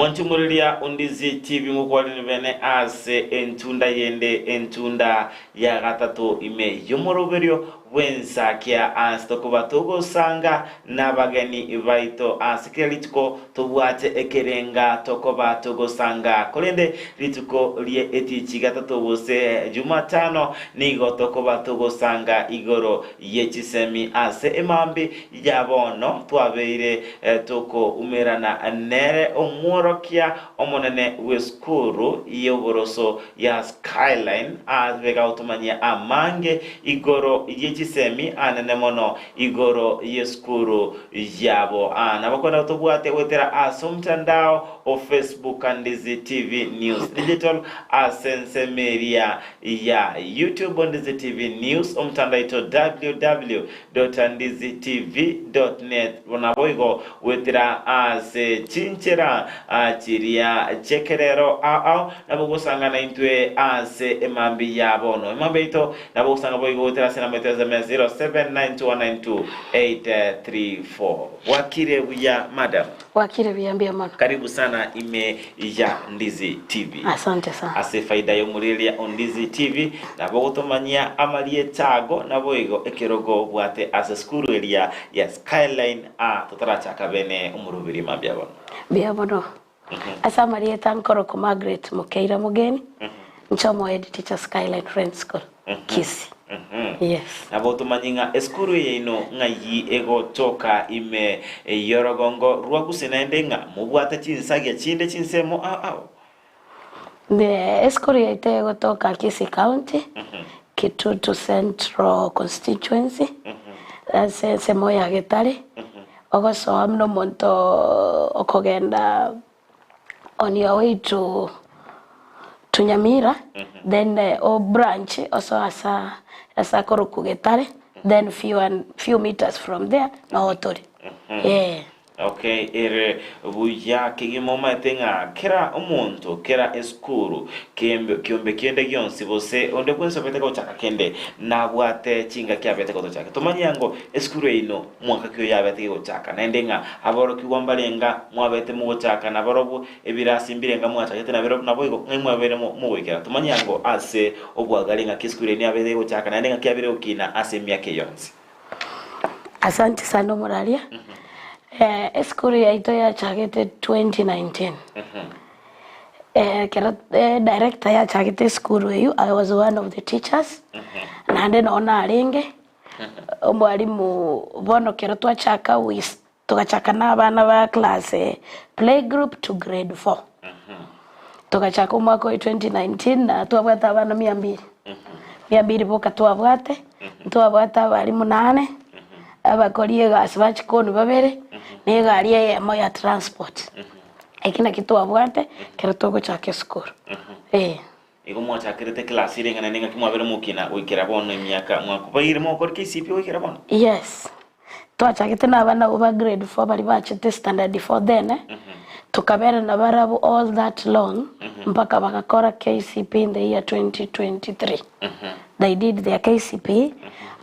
Mwanchumureria Ondizi TV ngokwarire bene ase entunda yende entunda ya gatato ime y'omoroberio bw'ensakia ase tokoba togosanga nabageni baito ase kera rituko tobwate ekerenga tokoba togosanga korende rituko rie etichi gatato gose Jumatano nigo tokoba togosanga igoro ye chisemi ase emambi ya bono twabeire tokoumerana nere omworokia omonene bw'esukuru y'oboroso ya Skyline abe gagotomanyia amange igoro ye chisemi anene mono igoro y'esukuru yabo. Nabo kwenda tobwate goetera ase omtandao o Facebook Ndizi TV News Digital ase ensemo eria ya YouTube Ndizi TV News omtandao oito www dot ndizitv dot net naboigo goetera ase chinchera chiria chi'ekerero ao ao nabo ogosangana intwe ase emambia ya bono. Emambia yaito nabo ogosanga boigo goetera ase enamba yaito ya SMS 0792192834. Bwakire buya madam. Bwakire buya mbuya mono. Karibu sana ime ya Ndizi TV. Asante sana. Ase faida y'omorigereria o Ndizi TV, nabo ogotomanyia amarieta ago naboigo ekerogo obwate ase esukuru eria ya Skyline A totarachaka bene omoroberi mambia bono. Mbuya mono. Ase amarieta nkorokwa Margaret Mokeira Mogeni, inche omo head teacher Skyline Friends School, Kisii. Yes. Nabo tomanye ng'a esukuru eye yaino ng'ai egotoka ime y'orogongo rwa gusii naende ng'a mobwate chinsagia chinde chinsemo ao ao. Esukuru yaito egotoka Kisii County, Kitutu Central Constituency, ase ensemo ya Getare, ogosoa buna omonto okogenda on your way to to Nyamira, then o branch osoe asa ase akorokwa Getare, then few and few meters from there nogo tore, eh. Okay, ere buya kegima omanyete ng'a kera omonto, kera esukuru, kembe kiombe kende gionsi gose onde bwensi obete gochaka kende, nabwate chingaki abete gotochaka. Tomanye ango esukuru eino mwaka ki oyo abete gegochaka, naende ng'a aborokigwa mbarenga mwabete mogochaka nabarobwo, ebirasi mbirenga mwachagete nabirobwo, naboigo ng'ai mwabeire mogoikera. Tomanye ango ase obwagare ng'aki esukuru eye niabete egochaka naende ng'aki yabeire egokina ase emiaka eye yonsi. Asante sana omoraria. Esukuru yaito yachagete 2019. Ekero director yachagete esukuru eywo, I was one of the teachers, naende noo narenge. Omwalimu bono kero twachaka we togachaka na abana ba class play group to grade four. Togachaka omwaka oyo 2019 na twabwate abana mia mbiri, mia mbiri boka twabwate, ntwabwate abalimu nane, abakori egasi ba chikoni babere, na egari eyemo ya transport. Eki nakio twabwate ekero togochaka esukuru, eh. Igo mwachakerete class ere eng'ana nengaki mwabere mokina goikera bono emiaka mwakobaire mogokora KCPE goikera bono? Yes, twachagete na abana abwo ba grade four baria bachete standard four then, tokabera nabarabwo all that long mpaka bagakora KCPE in the year 2023. They did their KCPE,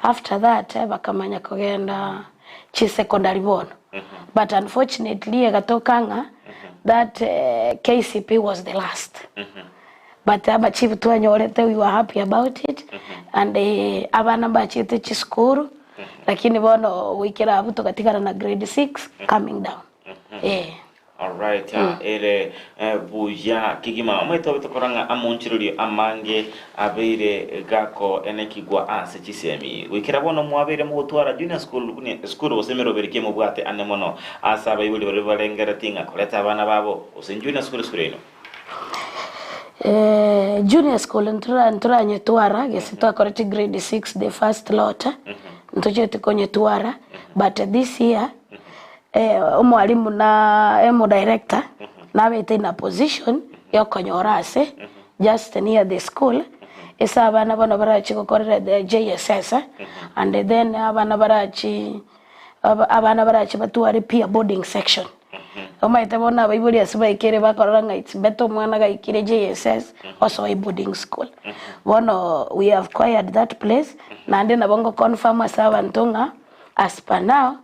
after that bakamanya kogenda chisecondary bono. But unfortunately egatoka ng'a that KCPE was the last. But amachibu twanyorete we were happy about it and abana mbachete chisukuru lakini bono goikera abwo togatigara na grade six coming down eh. Alright, ere buya kegima. Omanyete obe tokora ng'a amonchirerio amange abeire gakoenekigwa ase chisemi. Goikera bono mwabeire mogotwara junior school buna esukuru gose emeroberi ki mobwate ane mono ase abaibori baria barengeretie ng'a koreta abana babo gose junior school esukuru yaino. Junior school ntoranyetwara gese twakorete grade six the first lot, ntocheti konyetwara but this year omwalimu na omo director nabete in a position ya okonyora ase just near the school ase abana bono barachi gokorera the JSS and then abana barachi abana barache batware peer boarding section. Omanyete bono abaibori ase baikire bakorora ng'a it's better omwana gaikire JSS osoe boarding school. Bono we have acquired that place naende nabo ngo confirm ase abanto ng'a as per now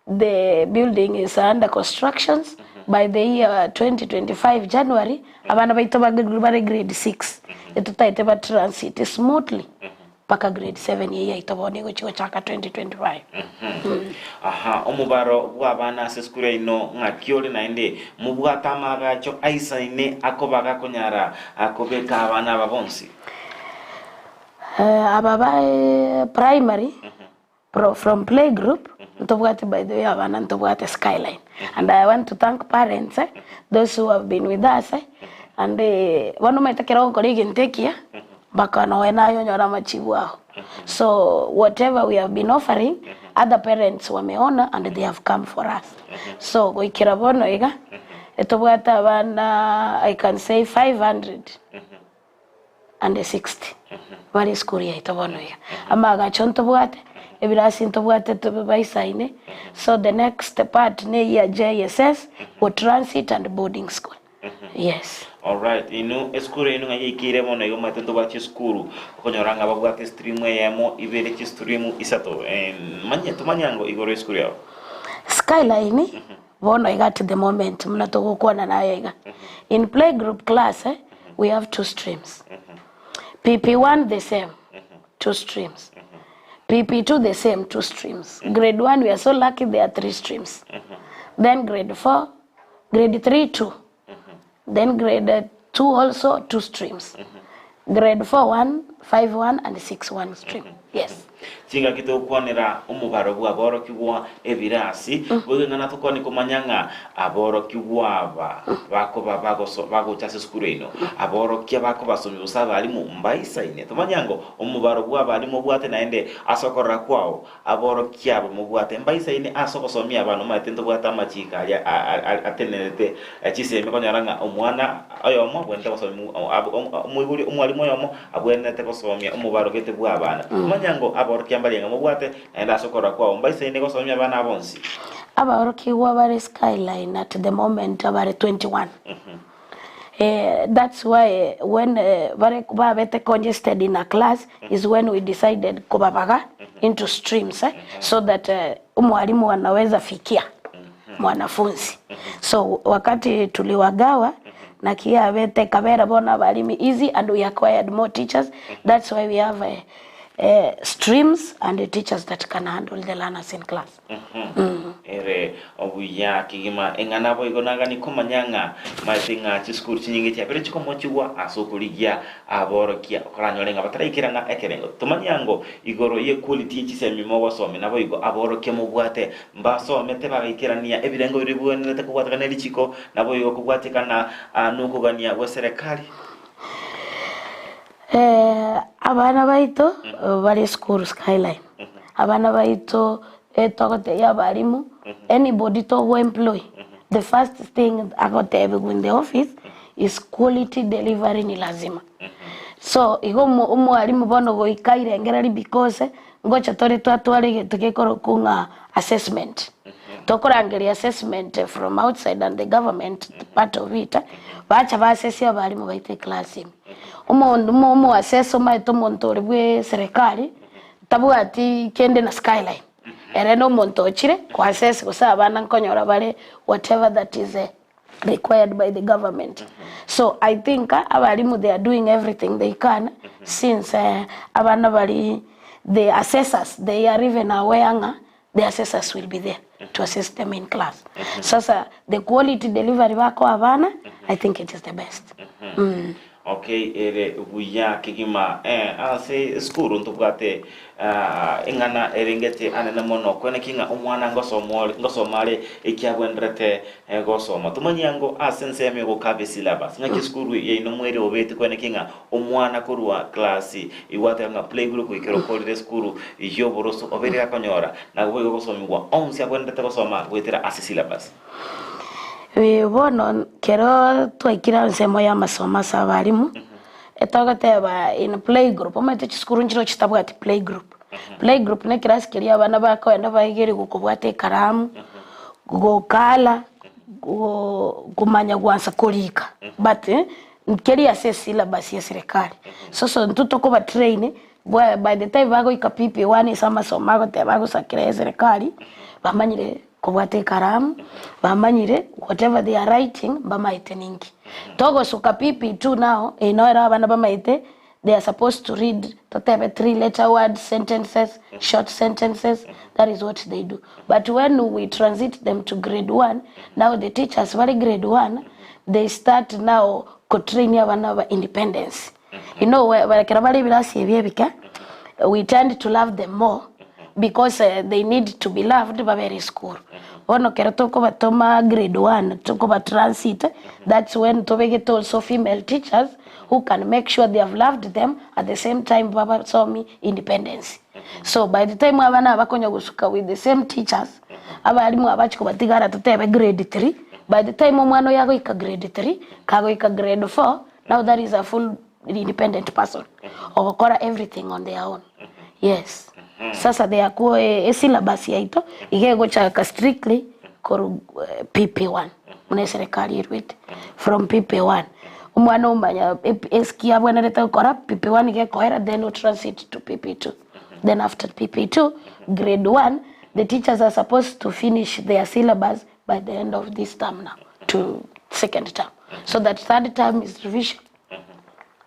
the building is under constructions. By the year 2025 January, abana baito bare grade 6 etotaete ba transit smoothly mpaka grade 7 eyio yaito bono egochia gochaka 2025. Aha, omobaro bw'abana ase esukuru yaino ng'aki ore naende mobwate amaagacho aisaine akoba gakonyara kobeka abana aba bonsi? Aba ba primary From play group ntobwate by the way abana ntobwate skyline and I want to thank parents those who have been with us and bono omanyete ekero ogokora egento ekiya mpaka nonya naye onyore amachibu ao so whatever we have been offering other parents wameona and they have come for us so goikera bono iga etobwate abana I can say 500. and 60 bare esukuru yaito bono iga. Amaagacho ntobwate, ebirasi ntobwate tobe baisaine, so the next part neyia ya JSS, go transit and boarding school. Yes. Alright, inwe esukuru yaino ng'a yaikeire bono iga omanyete ntobwate chisukuru, okonyora ng'a babwate estream eyemo, ibere, chistream isato, manye tomanye ango igoro esukuru yabo. Skyline Bono iga at the moment buna togokwana naye iga, in playgroup class we have two streams, PP1 the same two streams, PP2 the same two streams, grade one we are so lucky there are three streams, then grade four, grade three two, then grade two also two streams, grade four one, five one and six one stream, yes. Chingaki togokwanera omobaro bw'aborokigwa ebirasi, boigo ing'ana tokwane komanya ng'a aborokigwa aba bakoba bagoso bagocha ase esukuru eno, aborokia bakobasomia gose abalimu mbaisaine. Tomanye ango omobaro bw'abalimu obwate naende ase okorora kwao aborokia aba mobwate mbaisaine ase ogosomia abana. Omanyete ntobwate amachiko aria atenerete chisemi okonyora ng'a omwana oyomo abwenerete gosomia omoibori omwalimu oyomo Abwenerete gosomia omobarogete bw'abana. Omanye ng'o aborokia mbarenge mobwate, naende ase okorora kwao mbaisaine gosomia abana aba bonsi. Abaorokigwa bare Skyline at the moment bare 21. That's why when bare babete congested in a class is when we decided kobabaga into streams so that omwalimu anaweza fikia mwanafunzi. So wakati tuliwagawa naki yabete ekabera bono abarimi easy and we acquired more teachers that's why we have streams and teachers that can handle the learners in class. Ere obuya kegima eng'ana boigo nagani komanya ng'a maete ng'a chisukuru chinyinge chiabere chikomochigwa ase okorigia aborokia okoranyore ng'a bataraikerana ekerengo. Tomanye ango igoro ye quality ye chisemi mogosomia naboigo aborokia mobwate Mbasomete bagaikerania ebirengo biria bigwenerete kobwatekana ne richiko, naboigo kobwatekana nokogania gwe serikali. Abana baito bare esukuru Skyline, abana baito togotebia abalimu, anybody togo employ, the first thing agotebiwa in the office is quality delivery ni lazima. So igo omwalimu bono goika airengereria because Ngocha tore twatwara egento gekorokwa ng'a assessment. Tokorangeria assessment from outside and the government part of it, bacha ba assess abalimu baito eclass ime. Omonto omo assess omanyete omonto ore bwe serikali, tabwati kende na skyline. Ere na omonto ochire ko assess gose abana nkonyora bare whatever that is required by the government. So I think abalimu they are doing everything they can since abana bari the assessors they are even aware ng'a the assessors will be there to assess them in class. Sasa the quality delivery bakoa abana I think it is the best. Okay ere buya kegima eh, ase esukuru ntobwate ah, eng'ana erengete anene mono kweneki ng'a omwana ngosoma ore ngosoma are ekiabwenerete eh, gosoma. Tomanyie ango ase ensemo egokaba esyllabus ng'aki esukuru yaino mweri obeti kweneki ng'a omwana korwa class igwateba ng'a playgroup goikera okorire esukuru y'oboroso obeire gakonyora nabo boigo gosomigwa onsi abwenerete gosoma goetera ase syllabus. Bono kero twaikire ensemo y'amasomo ase abalimu, etogoteba in playgroup, omanyete chisukuru nchire chitabwati playgroup. Playgroup na ekerasi keria abana bakoenda baigerigwe kobwata ekaramu, gokala, komanya gwansa korika but nkeri ase esyllabus ya eserekari. Sasa intwe tokoba train by the time bagoika PP1 ase amasomo agoteba agosakera ya eserekari, bamanyire. Kobwata ekaramu, bamanyire whatever they are writing mbamaete ninki. Togosuka PP2 now, eye nero abana bamaete they are supposed to read totebe 3 letter words, sentences, short sentences, that is what they do. But when we transit them to grade 1, now the teachers bare grade 1, they start now kotrain abana aba independence. You know, ekero bare ebirasi ebi ebike, we tend to love them more because they need to be loved babere esukuru. Bono ekero tokobatoma grade one, tokoba transit, that's when tobegete also female teachers who can make sure they have loved them at the same time babasomi independence. So by the time abana aba bakonya gosuka with the same teachers, abalimu aba bachi kobatigara totebe grade 3, by the time omwana oyo agoika grade 3, kagoika grade 4, Now that is a full independent person ogokora everything on their own yes sasa they are ko e syllabus yaito iga egochaka strictly koru PP1 buna eserekari erwete from PP1 omwana omanya eski abwenerete gokora PP1 iga ekoera then o transit to PP2 then after PP2 grade 1 the teachers are supposed to finish their syllabus by the end of this term now to second term so that third term is revision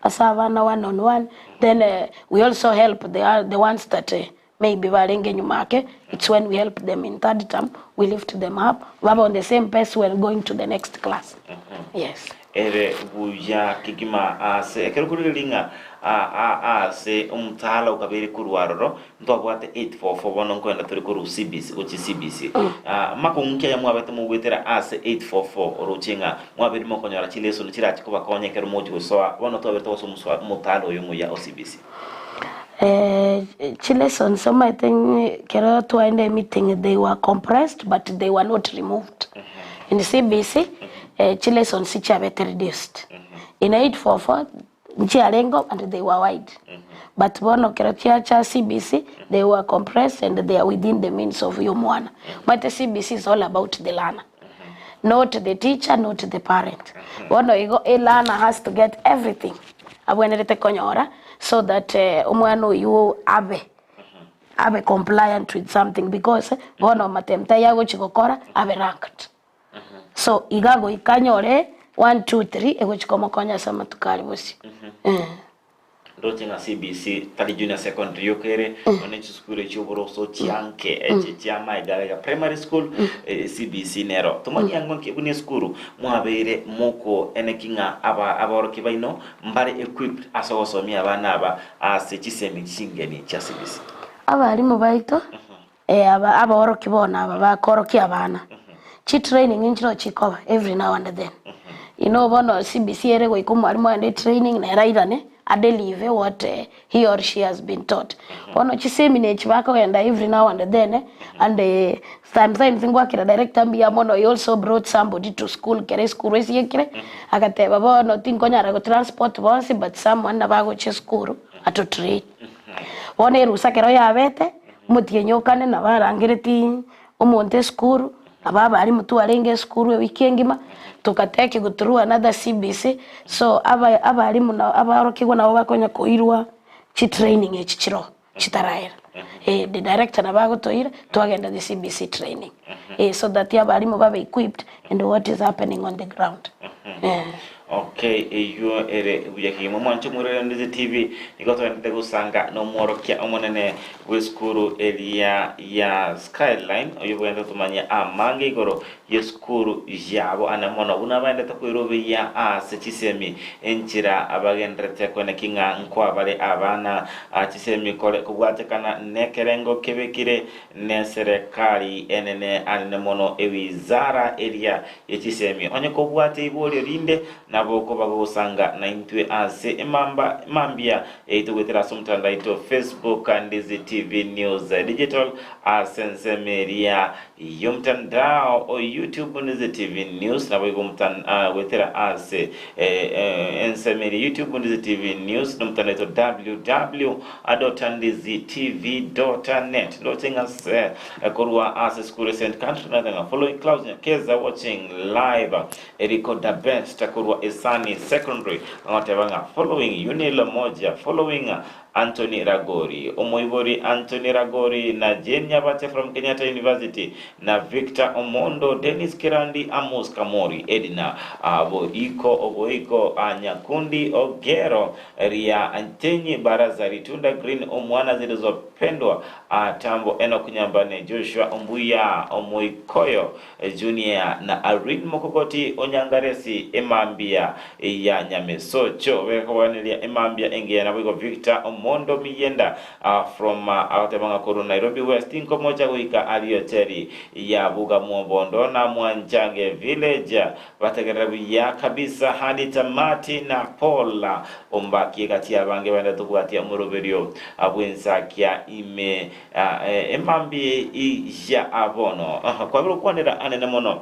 ase abana one on one then uh, we also help the, uh, the ones that uh, maybe barenge nyuma ake it's when we help them in third term we lift them up babe on the same pace when going to the next class yes Ere buya kegima ase ekero korigereria ng'a aase omotala okabeire korwa aroro Ntwabwate 844 bono nkoenda tore korwa CBC gochia CBC. Amakong'u ki aya mwabete mogwetera ase 844 oroche ng'a mwabeire mokonyora chilesson chirache kobakonya ekero mogochia gosoa bono twabere togosoa omoswa omotala oyo omuya o CBC. Chilessons omanyete ekero twaenda emeeting they were compressed but they were not removed. In CBC chilessons chiabete reduced. In 844 Nchiarengeo and they were wide but bono kero chiacha CBC they were compressed and they are within the means of y'omwana. Omanyete CBC is all about the learner not the teacher not the parent. Bono igo a learner has to get everything abwenerete konyora so that omwana oywo abe abe compliant with something because bono amatemu taiyo agochi gokora abe ranked. So iga goika anyore one two three egochi komokonya ase amatuko aria bosio. Eh. Ndoche ng'a CBC tari junior secondary yoka ere, nonya ne chisukuru echio oboroso chianke echi chia amaega iga primary school, CBC nero. Tomanye ang'o nki buna esukuru mwabeire moko eneki ng'a aba abaorokia baino mbare equipped ase ogosomia abana aba ase chisemi chingeni chia CBC. Abalimu baito Aba abaorokia bono aba bakorokia abana, chitraining nchiroo chikoba every now and then. You know bono CBC ere goika omwalimu aende etraining nere airane adelive what he or she has been taught. Bono chiseminar echi bakogenda every now and then and sometimes ngwakera director mbuya mono he also brought somebody to school kera esukuru esiekire, agateba bono tinkonyara gotransport bonsi but someone nabo agocha esukuru atotrain. Bono erusa ekero yabete, Omotienyi o kane nabo arangeretie omonto esukuru, nabo abalimu twarenge esukuru ewiki engima, togatake go through another CBC, so aba abalimu na abaorokigwa nabo bakonya koirwa chitraining echi chiroo chitaraera. Eh, the director nabo agotoira twagenda the CBC training, eh, so that abalimu babe equipped and what is happening on the ground, eh. Okay, eyio ere buya kegima. Omwancho omorwere Ndizi TV nigo togendete gosanga nomworokia omonene bw'esukuru eria ya Skyline oyio bogendete gotomanyia amange igoro y'esukuru yabo ane mono buna baendete koiroberia ase chisemi enchera bagenderete koeneki ng'a nkwabare abana chisemi kore kobwatekana nekerengo kebekire neserekari enene anene mono ewizara eria ye chisemi. Onye kobwate iborio rinde, nabo okoba gogosanga naintwe ase emamba mambia yaito goetera ase omotandao oito Facebook Ndizi TV News Digital ase ensemo eria y'omotandao o YouTube Ndizi TV News naboigo omotan goetera ase ensemo eria YouTube Ndizi TV News nomotandao oito www.ndizitv.net ndoche ng'a ase Korwa ase esukuru ya St. Catherine Nathan ng'a following Klaus Nyakeza watching live Eriko da best korwa Esani Secondary agoteba ng'a following Yunil Moja following. Anthony Ragori, omoibori Anthony Ragori na Jane Nyabache from Kenyatta University na Victor Omondo, Dennis Kerandi, Amos Kamori, Edna Boiko Oboiko, Nyakundi Ogero Ria Ntenyi Baraza Ritunda Green Omwana Zilizopendwa Tambo Enock Nyambane Joshua Ombuya Omoikoyo Junior na Irene Mokogoti Onyangaresi Emambia ya Nyamesocho bekobaneria Emambia engiya naboigo Victor Omondo Miyenda from agoteba ng'a korwa Nairobi West nkomocha goika Arioteri ya Buga Mwobondo na Mwanjange Village bategerere buya kabisa hadi tamati na Paul Ombaki egati y'abange bande tobwatia omoroberio bw'ensakia ime Emambia ya bono kwabire gokwanera anene mono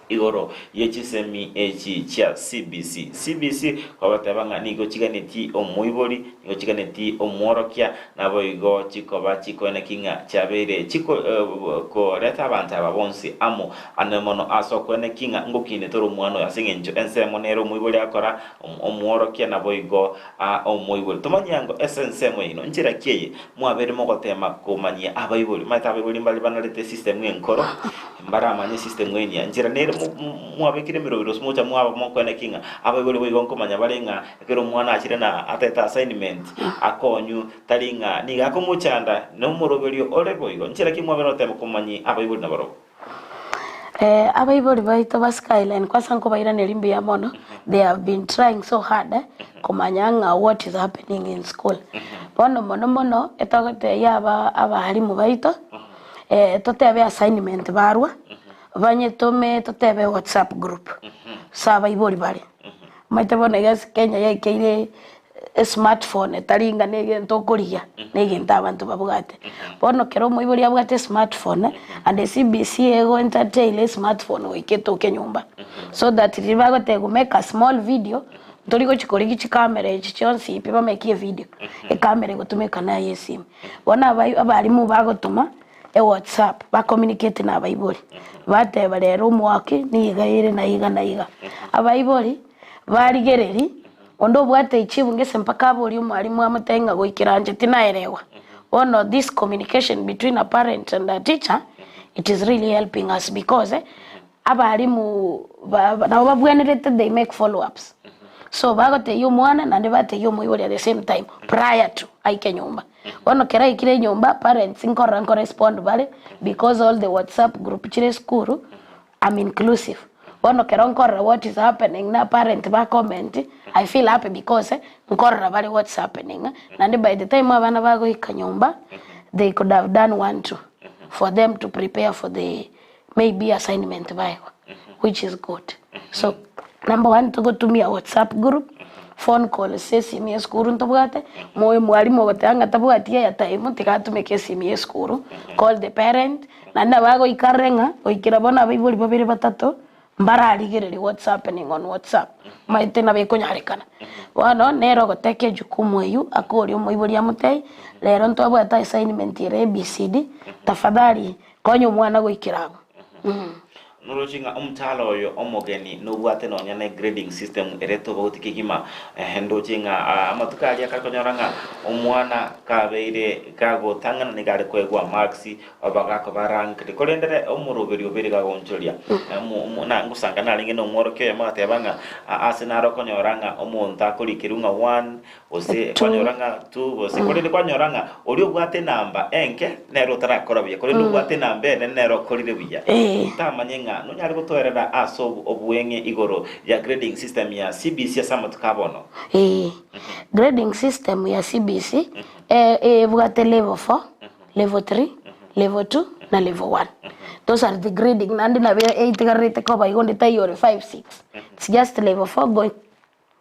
igoro ye chisemi echi chia CBC. CBC kwabateba ng'a nigo chiganetie omoibori, nigo chiganetie omworokia, naboigo chikoba chikoeneki ng'a chiabeire chikoreta abanto aba bonsi amo anene mono ase okoeneki ng'a ngokinete ore omwana oyo ase eng'encho ensemo nere omoibori akora omworokia naboigo omoibori. Tomanye ango ase ensemo yaino nchera ki eye Mwabeire mogoteema komanyia abaibori. Omanyete abaibori mbare banarete esystem enkoro, mbaramanye esystem enyia. Nchera nere mwabekire emeroberi gose mocha mwaba mokoeneki ng'a abaibori boigo nkomanya bare ng'a ekero omwana achire na atete assignment akonywe tari ng'a nigo akomochanda na omoroberio ore boigo. Nchera ki mwabeire gotema komanyia abaibori nabarobwo? Abaibori baito ba Skyline kwanza nkobairaneria mbuya mono, they have been trying so hard komanya ng'a what is happening in school. Bono mono mono etogotebia aba abalimu baito, totebe assignment barwa, banyetome totebe whatsapp group, ase abaibori bare. Omanyete bono iga ase Kenya yaikeire esmartphone etari ng'a na egento okorigia, na egento abanto babwate. Bono ekero omoibori abwate esmartphone, and CBC ego entertain esmartphone goika etoke nyomba. So that riria bagotebiwa make a small video, ntori gochi korigia chikamera echi chionsi pi bamake evideo, ekamera egotumeka naye esimi. Bono abai abalimu bagotoma, ewhatsapp, ba communicate na abaibori, bateba rero omwaki niga ere na iga na iga. Abaibori, barigereria, Onde obwate echibu ngese mpaka aborie omwalimu amotebie ng'a goikera inche tinaerewa. Bono this communication between a parent and a teacher, it is really helping us because abalimu ba nabo babwenerete they make follow ups. So bagotebia omwana naende batebia omoibori at the same time prior to aike nyomba. Bono kero aikire nyomba parents nkorora nkorespond bare because all the whatsapp group chire esukuru I'm inclusive. Bono kero nkorora what is happening na parent ba comment, I feel happy because nkorora bare what's happening naende by the time abana bagoika nyomba they could have done one two for them to prepare for the maybe assignment baegwa which is good. So number one togotumia whatsapp group, phone calls ase esimi ya esukuru ntobwate, moyo mwalimu ogoteba ng'a tabwati airtime tiga atumeke esimi ya esukuru, call the parent. Naende nabo agoikarere ng'a goikera bono abaibori babere batato mbararigererie what's happening on whatsapp, omanyete nabo ekonyarekana. Bono nere ogoteka ejukumu eywo akoria omoibori amotebie, rero ntwabwate assignment ere ABCD, tafadhali konya omwana goikera abwo. Noroche ng'a omotala oyo omogeni nobwate nonya ne grading system ere tobauti kegima. Ehe, ndoche ng'a amatuko aria akare konyora ng'a omwana kabeire kagotang'ana nigo are koegwa marks oba gakoba ranked, korende ere omoroberi obeire gagonchoria. Omo- omo- na ngosanga narenge na omworokia oyomo agateba ng'a ase naro okonyora ng'a omonto akorikerwa ng'a one, Gose Two. kwanyora ng'a two gose korende kwanyora ng'a oria obwate enamba enke nere otarakora buya, korende obwate enamba enene nere okorire buya. Eh. Ntamanye ng'a nonyare gotoerera ase obo- obweng'e igoro ya grading system ya CBC ase amatuko a bono. Ee. Grading system ya CBC, e- ebwate level four, level three, level two, na level one. Those are the grading naende nabo eitigarerete koba igo onde taiyo ore five, six. It's just level four going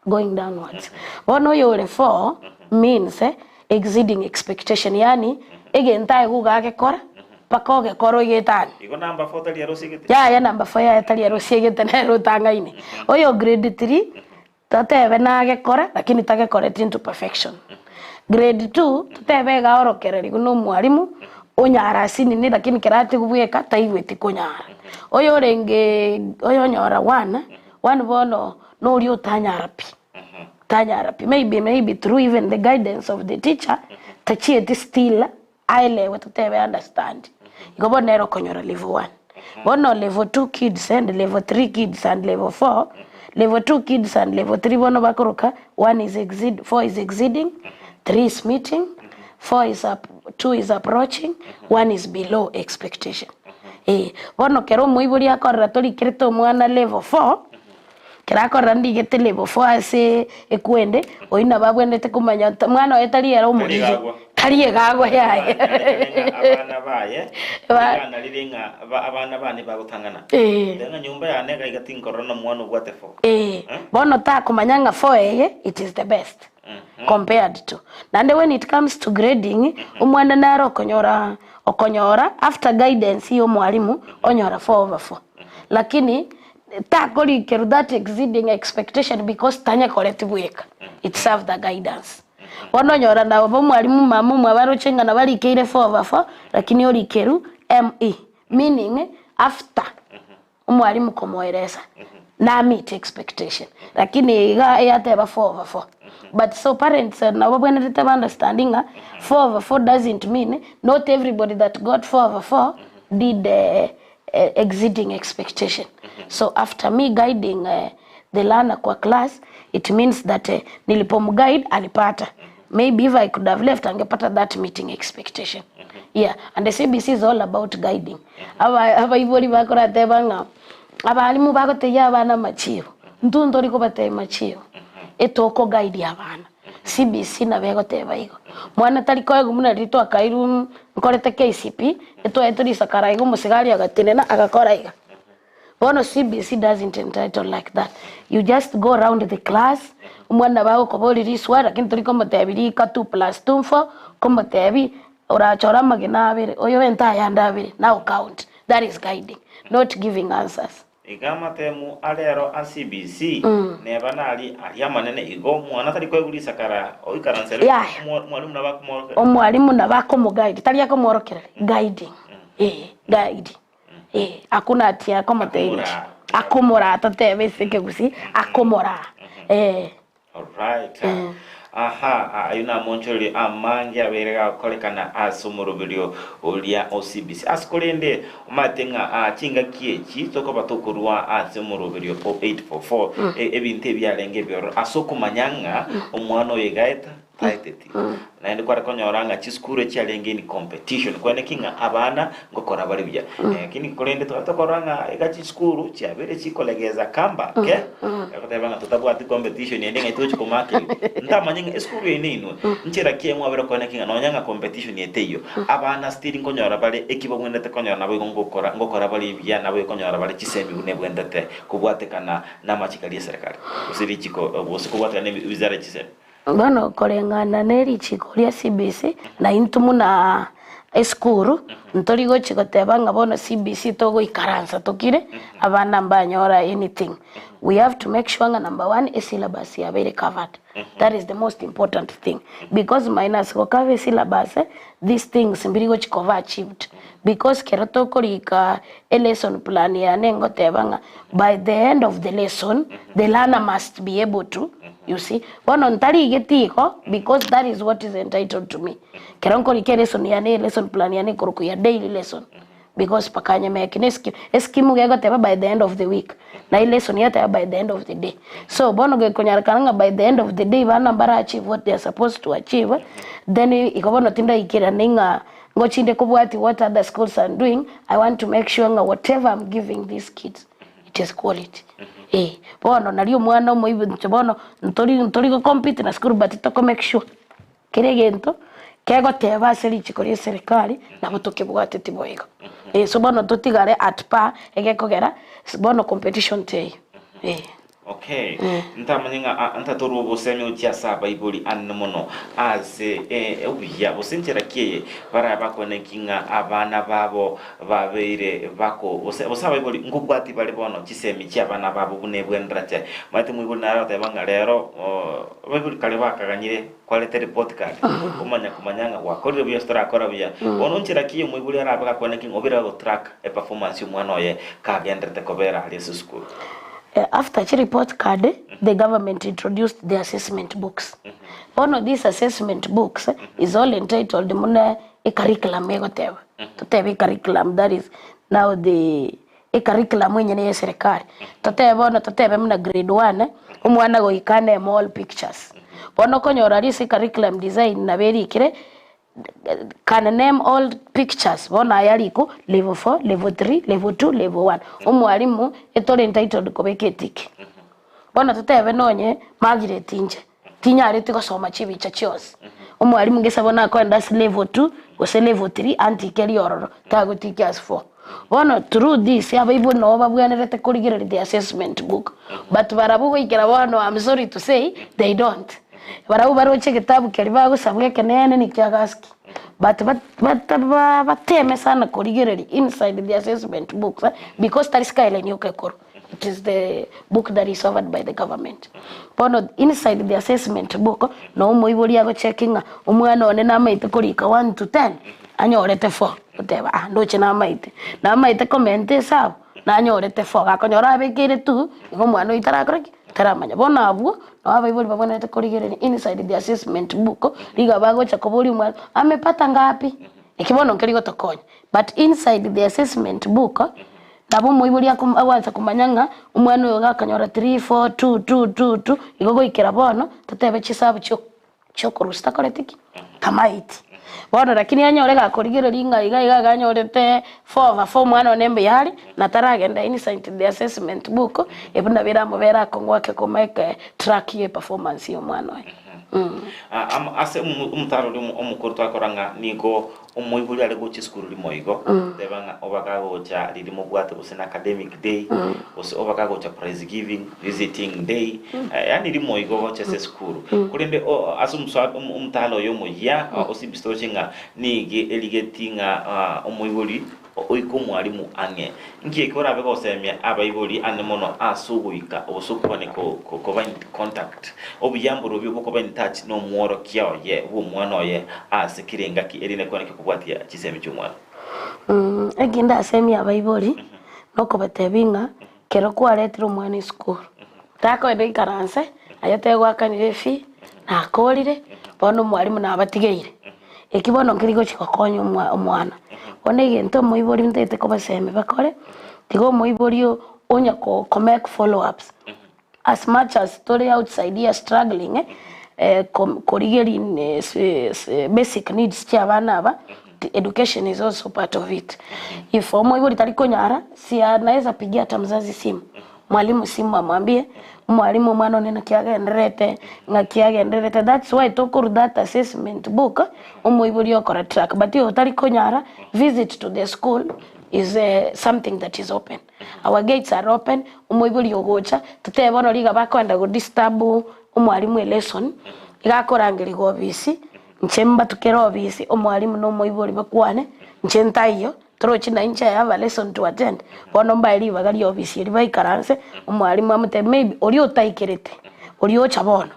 going downwards. Bono oyore for means exceeding expectation yaani egento aye goga agekora mpaka ogekora oigete ane. Igo number four tari arosiegete? Yaya number four yaya tari arosiegete nere otang'aine. Oyo grade three totebe nagekora lakini tagekoreti into perfection. Grade two totebe iga aorokereriwe na omwalimu onyara asinini lakini kero atigwe bweka taigweti konyara. Oyo orenge oyonyora one, one bono noria otanyara pi. Tanyara pi, maybe maybe through even the guidance of the teacher, tachieti still aelewe totebe understand. Igo bono nere okonyora level one. Bono level two kids and level three kids and level four, level two kids and level three bono bakoroka one is exceed, four is exceeding, three is meeting, four is ap two is approaching, one is below expectation. Eh, bono kero omoibori akorora torikerete omwana level four, Ekero akorora ndigete level four ase ekwende, oyio nabo abwenerete komanya ota mwana oye tari ere Tari omoriri, egagwa. tari egagwa yaye. Nyarekane ng'a abana baye, Ba rigana rire ng'a ba abana bane bagotang'ana. Eh. Teba ng'a nyomba yane iga iga tinkorora na omwana obwate four. Eh, Eh? bono takomanya ng'a four eye it is the best compared to. Naende when it comes to grading, omwana nare okonyora okonyora after guidance ya omwalimu, onyora four over four. Lakini Takorikerwa that exceeding expectation because tanyekoreti bweka, it serve the guidance. Bono onyora nabo omwalimu mama omwabo aroche ng'a nabo arikeire four over four lakini orikerwa ME meaning after omwalimu komoeresa na meet expectation lakini iga yateba four over four. But so parents nabo babwenerete ba understand ng'a four over four doesn't mean not everybody that got four over four did exceeding expectation so after me guiding the learner kwa class it means that nilipomguide alipata maybe if I could have left angepata that meeting expectation yeah and the CBC is all about guiding aba abaibori bakorateba ng'a abalimu bagotebia abana amachibo intwe ntori kobatebia machibo etokoguide abana. CBC nabo egoteba igo. Mwana tari koegwa buna riria twakairwe nkorete KCPE, etwaetwe risakara iga omosigari agatenena agakora iga. Bono CBC doesn't entitle like that. You just go round the class, omwana nabo agokoboria riswali lakini tori komotebia rika two plus two four, komotebia orachore amagena abere, oyo bente ayande abere, now count. That is guiding, not giving answers. Iga amatemu arero a CBC neba nari aria amanene igo omwana tari koegwa risakara oikaranse ere Yaya. omwalimu nabo akomworokereria. Omwalimu nabo akomoguide tari akomworokereria guiding eh guide eh hakuna ati akomotebia Akomoraa. akomoraa totebe ase ekegusii akomoraa eh. Alright. Aha, ayio namonchorerie amange abeire gakorekana ase omoroberio oria o CBC. Ase korende omanyete ng'a ah, chingaki echi tokoba tokorua ase omoroberio o 844 e- ebinto ebiarenge ebiororo ase okomanya ng'a omwana oyo iga aeta taeteti. Naende kware konyora ng'a chisukuru echiarenge in competition kwene ki ng'a abana ngokora bare buya. Lakini korende tware tokorora ng'a iga chisukuru chiabeire chikolegeza kamba ke, egoteba ng'a totabwati competition ende ng'a tochi komakerigwa. Ntamanye ng'a esukuru eye neinwe, nchera ki mwabere koene ki ng'a nonya ng'a competition eye teiyo, abana still nkonyora bare eki babwenerete konyora nabo igo ngokora ngokora bare buya nabo ikonyora bare chisemi buna ebwenerete kobwatekana namachiko aria eserekari gose richiko gose kobwatekana ne wizara ya chisemi. Bono koreng'ana ne richiko ria CBC, na intwe buna esukuru, ntori gochi goteba ng'a bono CBC togoikaransa tokire, abana mbanyora anything. We have to make sure ng'a number one, esyllabus yabeire covered. That is the most important thing. Because minus go cover esyllabus, these things mbiri gochi koba achieved. Because kero tokorika elesson plan yane ngoteba ng'a by the end of the lesson, the learner must be able to You see? Bono ntarigeti igo because that is what is entitled to me. Kero nkorika elesson yane, elesson plan yane ekorokwa ya daily lesson because mpaka nyemeke ne escheme, escheme iga egoteba by the end of the week na elesson yateba by the end of the day. So bono gekonyarekana ng'a by the end of the day bana mbara achieve what they are supposed to achieve, then igo bono tindaikerani ng'a ngochinde kobwatia what other schools are doing, I want to make sure ng'a whatever I'm giving these kids it is quality eh bono nario omwana omoibi inche bono ntori ntori go compete na sukuru but toko make sure kera egento kegoteba ase richiko ria eserekari nabo tokebwateti boigo. Eh so bono totigare at par egekogera bono competition teiyo eh. Okay, ntamanye ng'a a- ntatorwe obosemi gochia ase abaibori anene mono ase e- obuya gose enchera ki eye barabe bakoeneki ng'a abana babo babeire bako gose gose abaibori nkobwati bare bono chisemi chi'abana babo buna ebwenerete. Omanyete moibori nare agoteba ng'a rero abaibori kare bakaganyire kwarete report card omanya komanya ng'a gwakorire buya gose torakora buya. Bono nchera ki omoibori arabe gakwane ki ng'a obere agotrack eperformance y'omwana oye kagenderete kobera aria ase esukuru. After chi report card, the government introduced the assessment books. Bono these assessment books is all entitled muna e curriculum egoteba. Totebe e curriculum that is now the e curriculum enyene ya eserekari. Totebe bono totebe muna grade one, omwana goika aneme all pictures. Bono okonyora aria ase curriculum design nabo erikire Can name all pictures bono aya riko level 4, level 3, level 2, level 1. Omwalimu etore entitled kobeka etiki. Bono totebe nonye Margaret inche tinyareti gosoma chibicha chionsi. Omwalimu gese bono akoenda ase level 2 gose level 3 antike riororo tagotikia ase 4. Bono through this abaibori nabo babwenerete korigereria the assessment book but barabwo goikera bono I'm sorry to say they don't. Barabwo baroche egetabu keria bagosabwa ekeneene nikia gaski but bateme sana korigereria inside the assessment books because tari skyline yoka ekorwa it is the book that is offered by the government. Bono inside the assessment book noo omoibori agochecki ng'a omwana one namaete korika one to ten anyorete four oteba ah ndoche namaete, namaete komenta esabu nanyorete four gakonyora abekeire two igo omwana oyio tarakora ki? Taramanya. Bono abwo nabo abaibori babwenerete korigereria inside the assessment book riga bagocha koboria omwana amepata ngapi? Eki bono nkeri gotokonya but inside the assessment book nabo omoibori ako agoansa komanya ng'a omwana oyo gakonyora three, four, two, two, two, two igo goikera bono totebe chisabu chio chiokorusia takoreti ki? Tamaeti. Bono lakini anyore gakorigereria ng'a iga iga iga anyorete four over four omwana one mbuya are, na taragenda inside the assessment book, ebio nabo eramobere akong'u ake ko make track ye performance ya omwana oye. Ase omotaro oria omokoro twakora ng'a nigo omoibori are gocha esukuru rimo igo, teba ng'a oba kagocha riria mobwate gose na academic day, gose oba kagocha prize giving, visiting day, yaani rimo igo ogocha ase esukuru. Korende ase omotaro oyo omoyia, osibisete oroche ng'a nigo erigeti ng'a omoibori Oike omwalimu ang'e. Inki eke orabe gosemia abaibori ane mono ase ogoika gose okobane koba in contact? Obuya mborobio bokoba in touch nomworokia oye bw'omwana oye ase kera engaki erinde kwane kobwatia chisemi chi'omwana. Eki ndasemie abaibori, nokobatebia ng'a kero kwaretire omwana esukuru, takoenda oikaranse aye otegoakanire efee, nakorire, bono omwalimu nabatigeire. Eki bono nkeri gochia gokonya omwa omwana. Bono egento omoibori ntagete kobasemia bakore, tiga omoibori onya ko ko make follow ups, as much as tore outside here struggling ko korigeria basic needs chia abana aba, education is also part of it. If omoibori tari konyara, si anaeza pigia hata mzazi simu, mwalimu simu amwambie, omwalimu omwana one naki agendererete, ng'aki agendererete, that's why tokorwa that assessment book, omoibori okora track, but oyo otari konyara, visit to the school is something that is open. Our gates are open, omoibori ogocha, totebe bono riga bakoenda go disturb omwalimu elesson, iga akorangerigwa obisi, inche mbatukere obisi, omwalimu na omoibori bakwane, inche ntaiyo, Torochi na inche I have a lesson to attend, bono mbae ribaga ria ofisi eria baikaranse, omwalimu amotebie maybe oria otaikerete, oria ocha bono,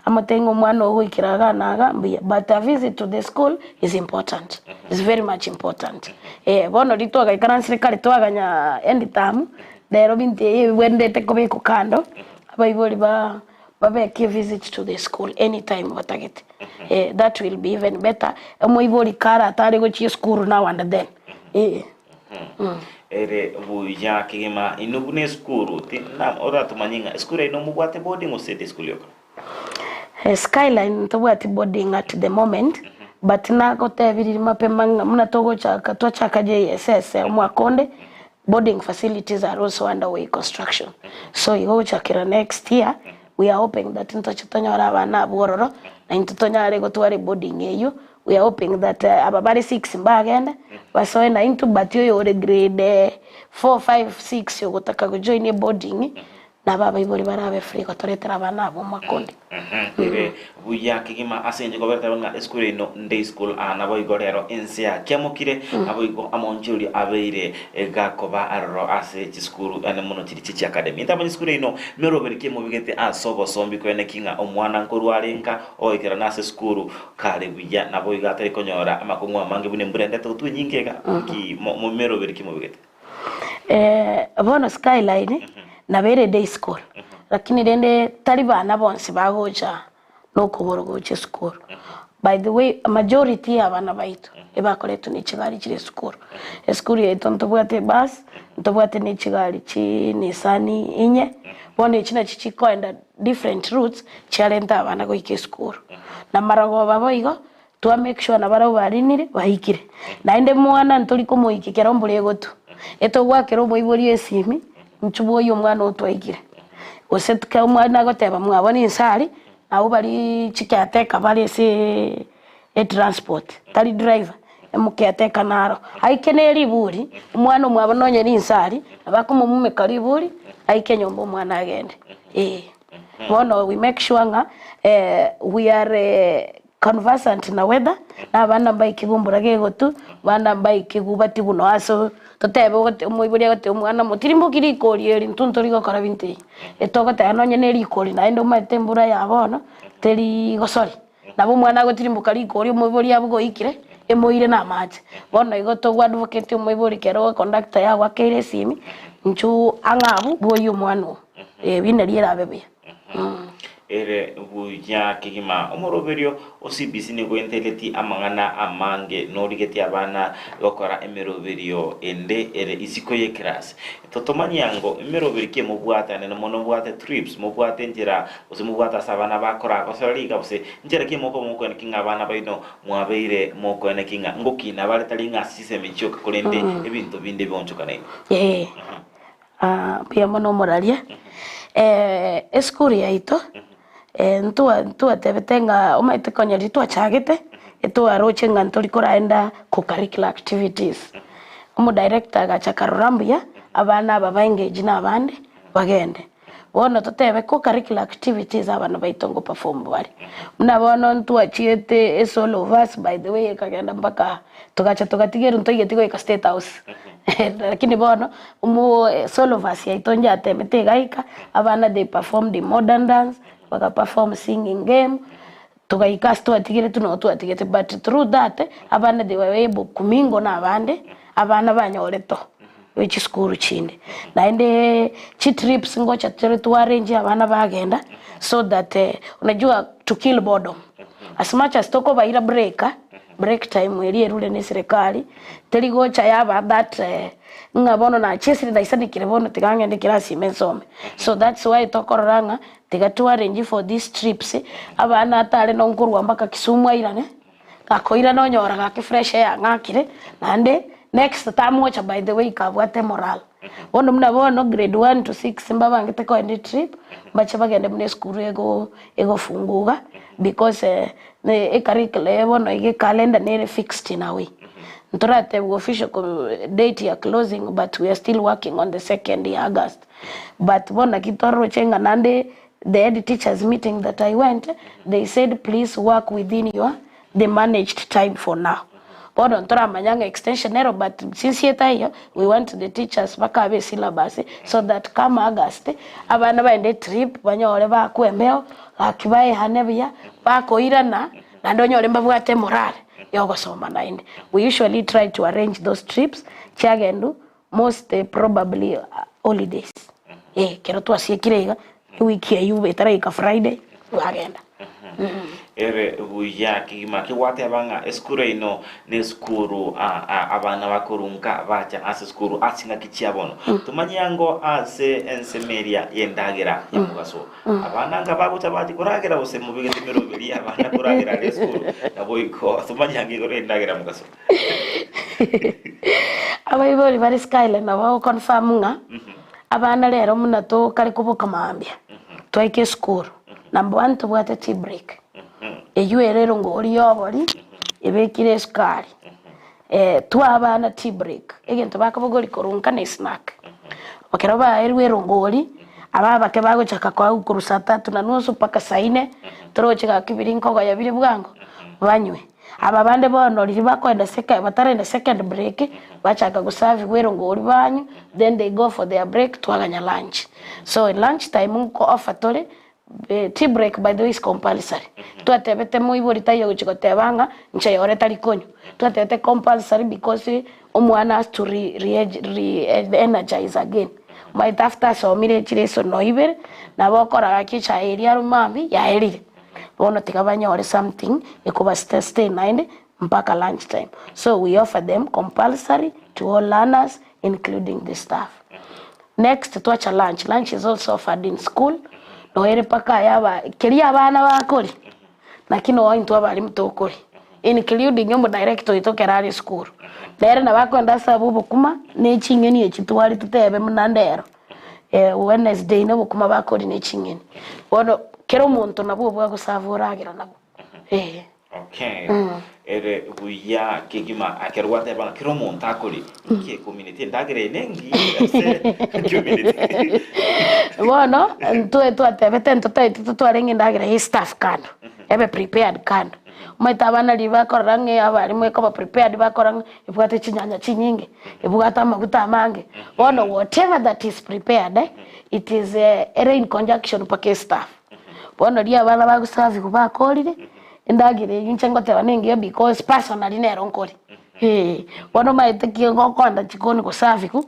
amotebie ng'a omwana oo goikera iga na iga mbuya, but a visit to the school is important, is very much important. Eh, bono riria twagaikaransire kare twaganya end term, rero binto ebi ebibwenerete kobekwa kando, abaibori ba babeke visit to the school anytime batagete. Eh, that will be even better, omoibori kare atare gochia esukuru now and then, eh. Ere buya kegima inwe buna esukuru ti na oratomanye ng'a esukuru eye nomobwate boarding gose day school yoka? Skyline ntobwati boarding at the moment, but nagotebirie mapema ng'a buna togochaka twachaka JSS omwaka onde, boarding facilities are also under way construction. So igo gochakera next year, We are hoping that ntoche tonyore abana abwo ororo, na intwe tonyare gotwara eboarding eywo, we are hoping that aba bare six mbagende, basoe na intwe but oyo ore grade four, five, six ogotaka gojoin eboarding, nabo abaibori barabe free gotoretera abana abwo omwaka onde. Ere buya kegima ase inche koberete ng'a esukuru eno day school aa naboigo rero ense yakiamokire naboigo amaonchorori abeire gakoba aroro ase chisukuru ane mono chiri chichi academy. Intamanye esukuru eno meroberi ki emobigete ase obosombi kwene ki ng'a omwana nkorwa are nka ogoikerana ase esukuru kare buya naboigo atari konyora amakong'u amange buna embura endete gotwa enyinge iga nki meroberi ki mobigete? Bono Skyline. Nabo ere day school, lakini rende tari bana bonsi bagocha nokogoro gocha esukuru. By the way, majority ya abana baito ebakoretwa ne chigari chire esukuru. Esukuru yaito ntobwate ebus, ntobwate ne chigari chi Nissan inye, bono echi nachi chikoenda different routes chiarenta abana goika esukuru. Na marogoba boigo, twa make sure nabarabwo barinire baikire. Naende mwana ntori komoikia ekero mbura egotwa, etogwakera omoibori esimi, inchuo bwoyie omwana oo twaikire. Gose ekero omwana agoteba mwabo ninsa aria, nabo baria chicaretaker bare ase etransport, tari driver, omocaretaker naro. Aike ne riburi, omwana omwabo nonye ninsa aria, nabo akomomumeka riburi, aike nyomba omwana agende, eh. Bono we make sure ng'a we are conversant na weather, na abana mbaikigwe mbura gegotu, abana mbaikigwe batigwe nonya ase totebe ogote omoibori agotebia omwana motirimboki rikori eri intwe ntori gokora binto ebi. Etogoteba nonye na erikori naende omanyete embura ya bono, teri gosori. Nabo omwana agotirimboka rikori omoibori abwo goikire, emoire na amache. Bono igo togo advocate omoibori kero econductor yagoakeire esimi, inchuo ang'e abwo bwoyie omwana oo. Ebi nario erabe buya. Ere buya kegima. Omoroberio o CBC nigo oentereti amang'ana amange norigetie abana gokora emeroberio ende ere isiko y'ekerasi. Totomanyia ngo emeroberio ki mobwate ande mono mobwate trips, mobwate enchera gose mobwate ase abana bakoragosera riga gose nchera ki mokoba mokoeneki ng'a abana baino mwabeire mokoeneki ng'a ngokina bare tari ng'a ase chisemi chioka korende ebinto binde bionchokanaine. Ee. Mbuya mono omoraria, esukuru yaito ntwa ntwatebete ng'a omanyete konya riria twachagete, etwaroche ng'a ntori koraenda co-curricular activities. Omodirector agacha akarora mbuya, abana aba ba engage na abande, bagende. Bono totebe co-curricular activities abana baito ngo perform bare. Buna bono ntwachiete ase all of us by the way ekagenda mpaka togacha togatigerwa ntoigeti goika state house. Lakini bono omo all of us yaito njatemete egaika, abana they performed in modern dance, baka perform singing game, togaika ase twatigeretwe noo twatigete but through that, abana they were able kumingle na abande, abana banyoretwe bwe chisukuru chinde. Naende chitrips ngocha tore twaarrange abana bagenda so that unajua to kill boredom. As much as tokobaira break, break time eria erure ne eserekari, teri gocha yaba that ng'a bono nachesire naisanekire bono tiga ng'ende ekerasi ime nsome. So that's why tokorora ng'a tiga toarrange for these trips, abana atare nonkorwa mpaka Kisumu airane, Gakoirana onyora gaki fresh air ng'akire naende next term ocha by the way kabwate morale. Bono buna bono grade one to six mbabangete koenda etrip mbache bagende buna esukuru ego egofunguga because ecurriculum eye bono iga ecalendar nere fixed in a way. Ntoratebiwa official date ya closing but we are still working on the second ya August. But bono naki toroche ng'a naende The head teachers meeting that I went, they said please work within your the managed time for now. Bono ntoramanya ng'a extension ero but since etaiyo we want the teachers bakabe esyllabus so that come August abana baende trip banyore bakwe embeo gaki baehane buya bakoirana naende onyore mbabwate emorale yogosoma naende. We usually try to arrange those trips chiagendu Most probably holidays eh ekero twasiekire iga ewiki eywo etaraika Friday twagenda. Ere buya kegima kegwateba ng'a esukuru eno nesukuru abana bakorunka bacha ase esukuru ase chingaki chia bono. Tomanye ango ase ensemo eria y'endagera ya mogaso abana anga bagocha bachia koragera gose mobegete emeroberi y'abana koragera are esukuru naboigo tomanye ango igoro y'endagera ya mogaso. Abaibori bare Skyline nabo bago confirm ng'a abana rero buna tokare koboka mambia, twaika esukuru, number one tobwate tea break, eywo ere erongori ya obori ebekire esukari, twa abana tea break, egento bakobogoria korwa nka na esnack. Ekero baerwe erongori, aba abake bagochaka koagwa korwa saa tatu na nusu mpaka saa nne, toroche gaki biria nkogoya bire bwango, banywe. Aba bande bono riria bakoenda seke bataraenda second break, bachaka gosavigwa erongori banywa, then they go for their break twaganya lunch. So lunch time nko offer tore, tea break by the way is compulsory. Twatebete moibori taiyo ogochia goteba ng'a inche yore tari konywa, twatebete compulsory because omwana has to re re re energize again. Omanyete after asomire chireso no ibere, nabo okora gaki echae eria arwe mambia yaerire. Bono tiga banyore something ekoba sustain naende mpaka lunch time. So we offer them compulsory to all learners including the staff. Next twacha lunch, lunch is also offered in school, noere mpaka aya aba keria abana bakoria, naki noo intwe abalimu tokoria, including omodirector oito ekero are esukuru. Nere nabo akoenda ase abwo obokima, na eching'eni echi twari totebe buna ndero, Wednesday na obokima bakoria na eching'eni. Bono kera omonto nabwo obwo agosaba oragera nabwo, eh. Okay. Ere buya kegima ekero gwateba ng'a kera omonto akore inki ecommunity endagera eye nengiya ase community. Bono ntwe twatebete ntotagete totware ng'a endagera ya estaff kando, ebe prepared kando. Omanyete abana riria bakorora ng'a abalimu ekoba prepared bakora ng'a ebwate chinyanya chinyinge, ebwate amaguta amange. Bono whatever that is prepared, it is ere in conjunction mpaka estaff. Bono riria abana bagosaviwa bakorire, endagera eywo inche ngoteba nengiya because personally nero nkore, eh. Bono omanyete ki ngokonda chikoni gosaviwa,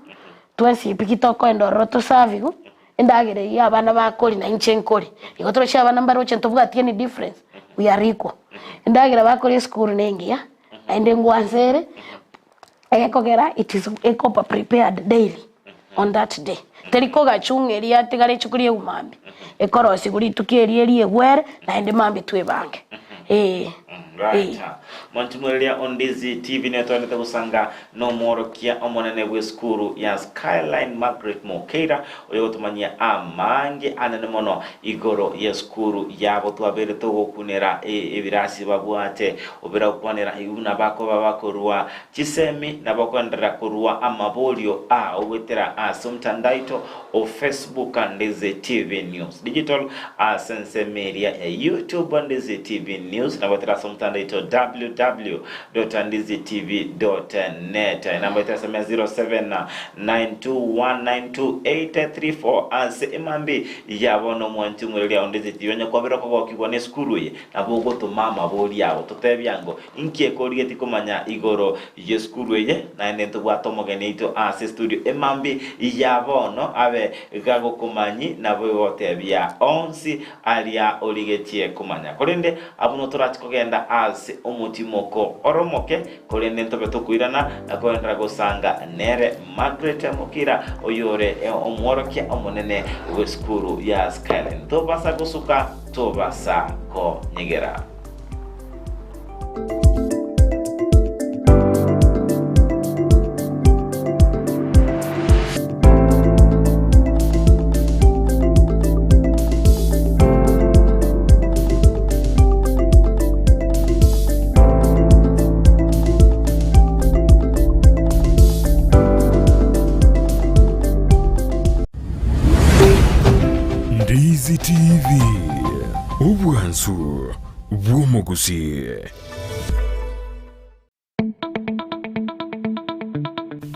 twensi pi ki tokoenda ororo tosaviwe, endagera eywo abana bakoria na inche nkoria. Igo toroche abana mbaroche ntobwati any difference, we are equal. Endagera bakoria esukuru nengiya, naende ngwansa ere, Egekogera it is ekoba prepared daily on that day. Teri kogachwa ng'a eria yatigara rituko ria mambia, ekorosigwa rituko erio eria egwere naende mambia twebange eh. Right. Mwantimwereria Ondizi TV nigo twaendete gosanga nomworokia omonene bw'esukuru ya Skyline Margaret Mokeira oyogotomanyia amange anene mono igoro y'esukuru yabo twabeire togokunera ebirasi babwate Obera gokwanera ayio buna bakoba bakorua chisemi na bakoenderera korua amaborio a ogoetera ase omtandaito o Facebook Ndizi TV News Digital ase ensemo eria ya YouTube Ndizi TV News na goetera ase omtandaito www.ndizitv.net enamba yaito ya ensemo ya 0792192834 ase emambi ya bono omwanchi omwereria o Ndizi TV onye kwabera okogokigwa nesukuru eye Nabo ogotoma amabori abo, totebie ango, Inki ekorigetie komanya igoro y'esukuru eye? Naende ntobwate omogeni oito ase estudio emambia ya bono abe gagokomanyi naboigo gotebia onsi aria origetie komanya. Korende abwo notorache kogenda ase omotimoko ore omoke, korende ntobe tokoirana na koenderera gosanga nere Margaret Mukira, oyore omworokia omonene bw'esukuru ya Skyline. Tobasa gosuka. Tobasa konyegera. Ndizi TV, obwansu bw'omogusii.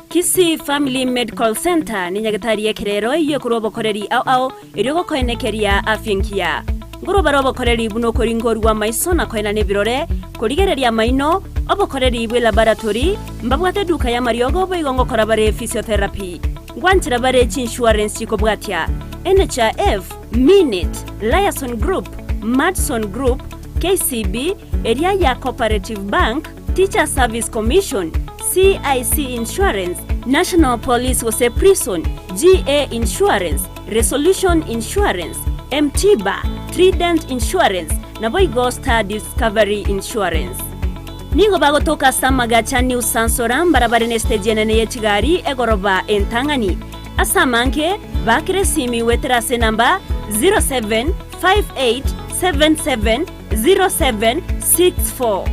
Kisii Family Medical Centre ne nyagetari y'ekerero eyio ekorwa obokoreri ao ao erio gokoenekeria afya engiya. Nkorwa bare obokoreri buna okoringorigwa amaiso na koenana ebirore, korigereria amaino, obokoreri bwe laboratory, mbabwate eduka y'amariogo boigo ngokora bare physiotherapy. Ngwanchera bare chiinsurance chikobwatia, NHIF, Minit, Liason Group, Madison Group, KCB, eria ya Cooperative Bank, Teachers Service Commission, CIC Insurance, National Police gose Prison, GA Insurance, Resolution Insurance, M-Tiba, Trident Insurance, naboigo Star Discovery Insurance. Nigo bagotoka ase amagacha New Sansora mbarabare nesiteji enene ye chigari egoroba entang'ani. Ase amange, baakera esimi goetera ase enamba 0758770764.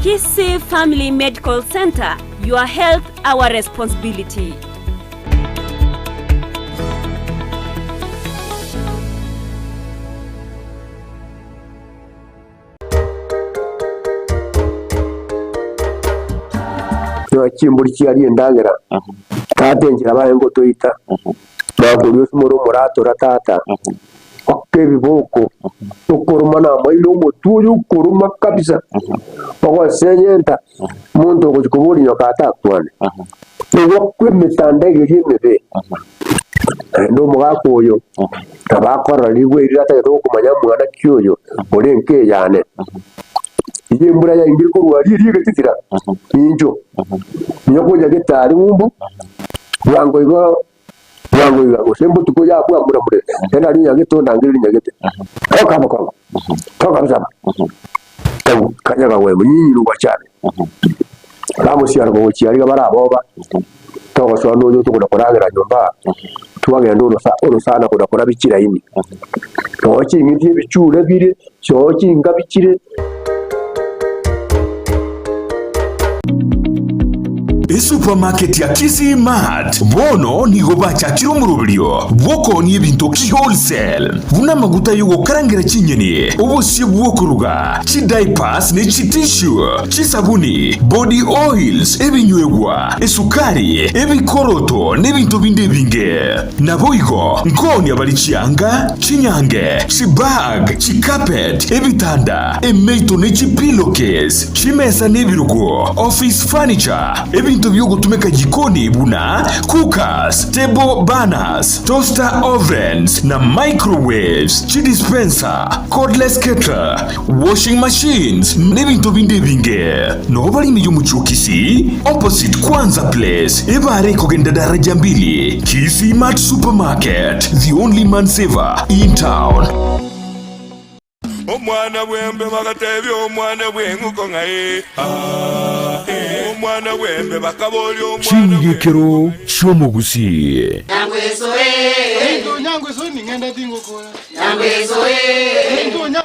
Kisii Family Medical Centre, your health our responsibility. Nonya chimbori chiaria endagera, tata enchera barenge gotoita, bakoria osumore omoratora tata, mpaka ebiboko, okoroma na amaino omotwe oyo okoroma kabisa, ogosenyenta, omonto ogochia koboria nyoka atakwane. Nigo emetandao eria emebe. Naende omogaka oyo nabo akorora rigwe erio atagete gokomanya mwana ki oyo ore enka eyane. Riria embura yaingire korwa aria eria egetitira, nincho nigo konya getari ng'umbu, bwango igo bwango iga gose mbotuko yabua mbura mbure, naende aria onyagete ondangererie nyagete, toka bokongo, toka bisaba, kanya kagwema nyinyi rugachane. Bamosiara gochia aria baraboba, togosoa nonya tokona koragera nyomba, twagenda orosa orosana kona korabia chiraini. Noo ching'iti ebichure bire, choo chingabi chire. Esupamaketi ya Kisii Mart bono nigo bachakire omoroberio bw'okoonia ebinto ki-wholesale, buna amaguta y'ogokarangera chinyeni, obosie bw'okoruga, chidiapers ne chitissue, chisabuni, body oils, ebinywegwa, esukari, ebikoroto, n'ebinto binde ebinge. Naboigo nkoonia bare chianga, chinyange, chibag, chicarpet, ebitanda, emeito ne chipillowcase, chimesa na ebirogo, office furniture, ebinto bi'ogotumeka jikoni buna cookers, table burners, toaster ovens, na microwaves, chidispenser, cordless kettle, washing machines, n'ebinto binde ebinge. Noo bare ime y'omochie o Kisii, opposite Kwanza Place, ebare ekogenda daraja mbili, Kisii Mart Supermarket, the only man saver in town. Omwana bw'embe bagatebia omwana bw'eng'uko ng'a ee, aa, ee. Omwana bw'embe bakaboria omwana bw'eng'uko. Ching'igekero chi'omogusii.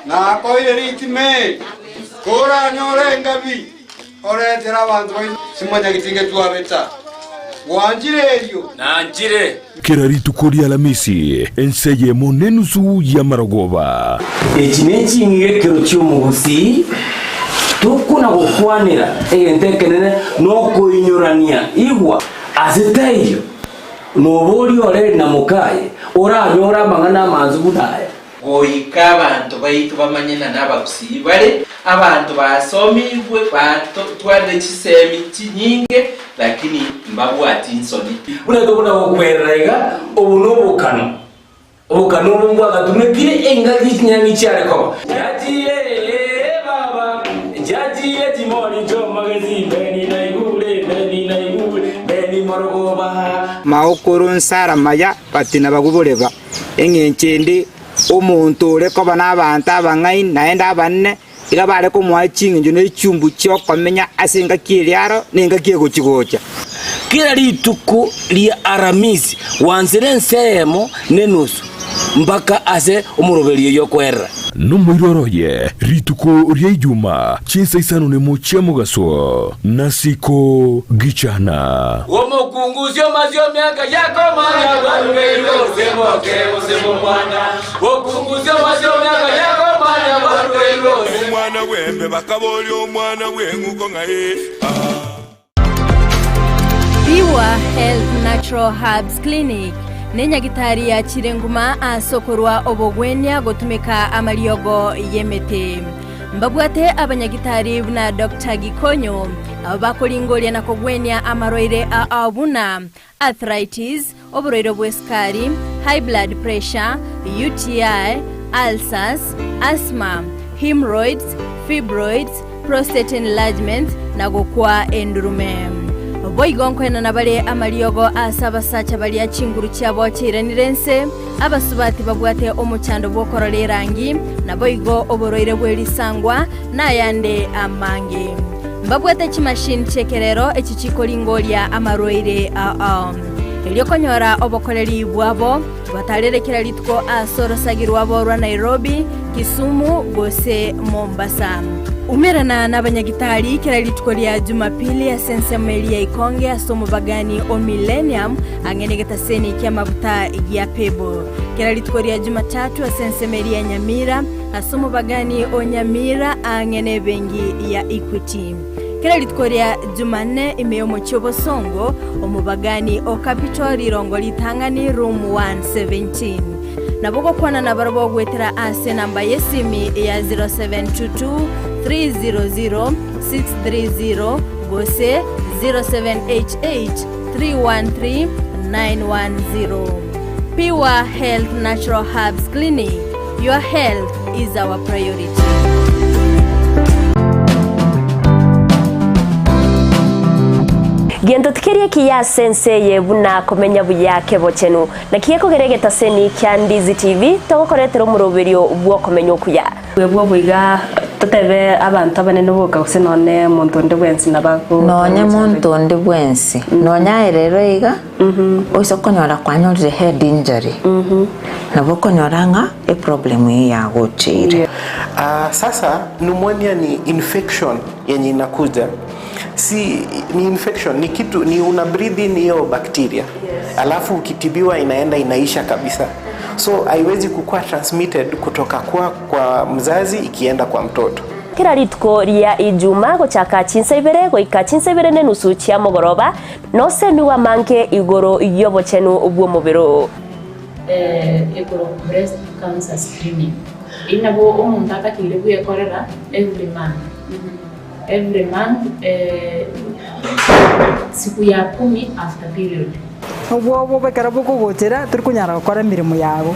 Nakoire ritime eri, koranyore engabi, oretere abanto baino simonyageti ngetwabeta. Gwanchire erio? Nanchire. Kera rituko ri'Alamisi, ense eyemo nenusu y'amarogoba. Echi neching'igekero chi'omogusii, tokona gokwanera egento ekenene nokoinyorania igwa ase taiyo noboria oreri na mokaye oranyore amang'ana amansu buna aya. Goika abanto baito bamanye ng'a nabagusii bare, abanto basomigwe, batwarire chisemi chinyinge, lakini mbabwati nsoni. Buna tokona gokwerera iga, obo nobokano, obokano obo mbwagatumekire engaki chinyangi chiare koba. Jaji ee baba, jaji echimori chi'omogezi, mbeni naigure, mbeni naigure, mbeni morogoba. Maokoro nsara maya batina bagwo boreba. Engencho ende, omonto ore koba nabaanto abang'aini naende abanene, iga bare komoa ching'encho ne chumbu chi'okomenya ase engaki eria aro na engaki egochi-gocha. Kera rituko ria Aramisi gwansire ense eyemo nenusu mpaka ase omoroberio oyio okoerera. Nomoiroro oye rituko ria Ijuma chinsa isano nemo chia mogaso, nasiko gichana. Omokungu usiomasi omiaka yakomanya bwarugeirwe gose moke gose momwana. Omokungu usiomasi omiaka yakomanya bwarugeirwe gose. Omwana bw'embe bakaboria omwana bw'eng'uko ng'a ee, aa. Pure Health Natural Herbs Clinic nenyagitari yachire nguma ase okorwa obogwenia gotumeka amariogo y'emete. Mbabwate abanyagitari buna Doctor Gikonyo abo bakoringoria na kogwenia amarwaire ao buna arthritis, oborwaire bw'esukari, high blood pressure, UTI, ulcers, asthma, hemorrhoids, fibroids, prostate enlargement, na gokwa endurume. Boigo nkoenana bare amariogo ase abasacha baria chinguru chiabo chiairanire ense, abasubati babwate omochando bw'okorora erangi, naboigo oborwaire bwe risangwa, na ayande amange. Mbabwate chimashini chi'ekerero echi chikoringoria amarwaire ao. Erio konyora obokoreri bwabo, batarere kera rituko ase orosagi rwabo rwa Nairobi, Kisumu gose Mombasa. Umerana nabanyagitari kera rituko ria Jumapili ase ensemo eria ya Ikonge ase omobagani o Millennium ang'e negetaseni ki'amaguta gia Pebble. Kera rituko ria Jumatatu ase ensemo eria ya Nyamira Ase omobagani o Nyamira aang'e nebengi ya Equity. Kera rituko ria Jumanne ime y'omochie o Bosongo, omobagani o Capital rirongo ritang'ani room 117. Nabo gokwana nabarabwo goetera ase enamba y'esimi ya 0722 300 630 gose 0788 313 910. Pure Health Natural Herbs Clinic, your health is our priority. Gento tikeri ekiya ase ense eye buna komenya buya kebochenu. Naki gekogera egetaseni kia Ndizi TV togokoretera omoroberio bw'okomenya okuya. Bwebwo boiga totebe abanto abanene boka gose nonye monto onde bwensi nabo ago Nonye monto onde bwensi, nonye aye rero iga, oise okonyora kwanyorire head injury, nabo okonyora ng'a eproblem eyio yagocheire. Ah, sasa pneumonia ni infection yenye inakuja si ni infection ni kitu ni una breathe in hiyo bacteria alafu ukitibiwa inaenda inaisha kabisa so haiwezi kukuwa transmitted kutoka kwa, kwa mzazi ikienda kwa mtoto Kera rituko ria Ijuma gochaka chinsa ibere goika chinsa ibere na enusu chia mogoroba, nosemigwe amange igoro y'obochenu bw'omobere oo. Ekorokwa breast cancer screening. Eyio nabo omonto atakeire bwekorera every month. Every month siku ya kumi after period. Obwoba ekero bokogochera tori konyara gokora emeremo yago,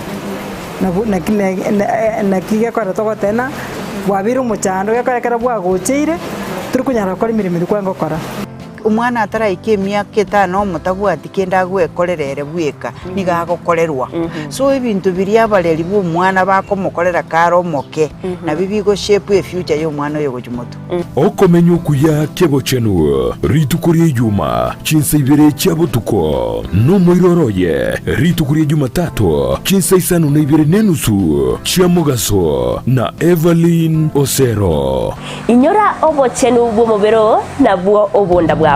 nabo naki naki gekogera togoteba ng'a bwabeire omochando gekogera ekero bwagocheire tori konyara gokora emeremo eria kwarenge gokora. Omwana ataraika emiaka etano omotabwati kende agwekorera ere bweka, nigo agokorerwa. So ebinto biria abareri ba omwana bakomokorera kare omoke, nabio bigo shape efuture ya omwana oyo gochia motwe. Okomenya okuya kebochenu rituko ria Ijuma, chinsa ibere chia botuko, nomoiroro oye rituko ria Jumatato, chinsa isano na ibere nenusu chia mogaso, na Evelyn Osero. Inyora obochenu bw'omobere oo, nabwo obonda bwao.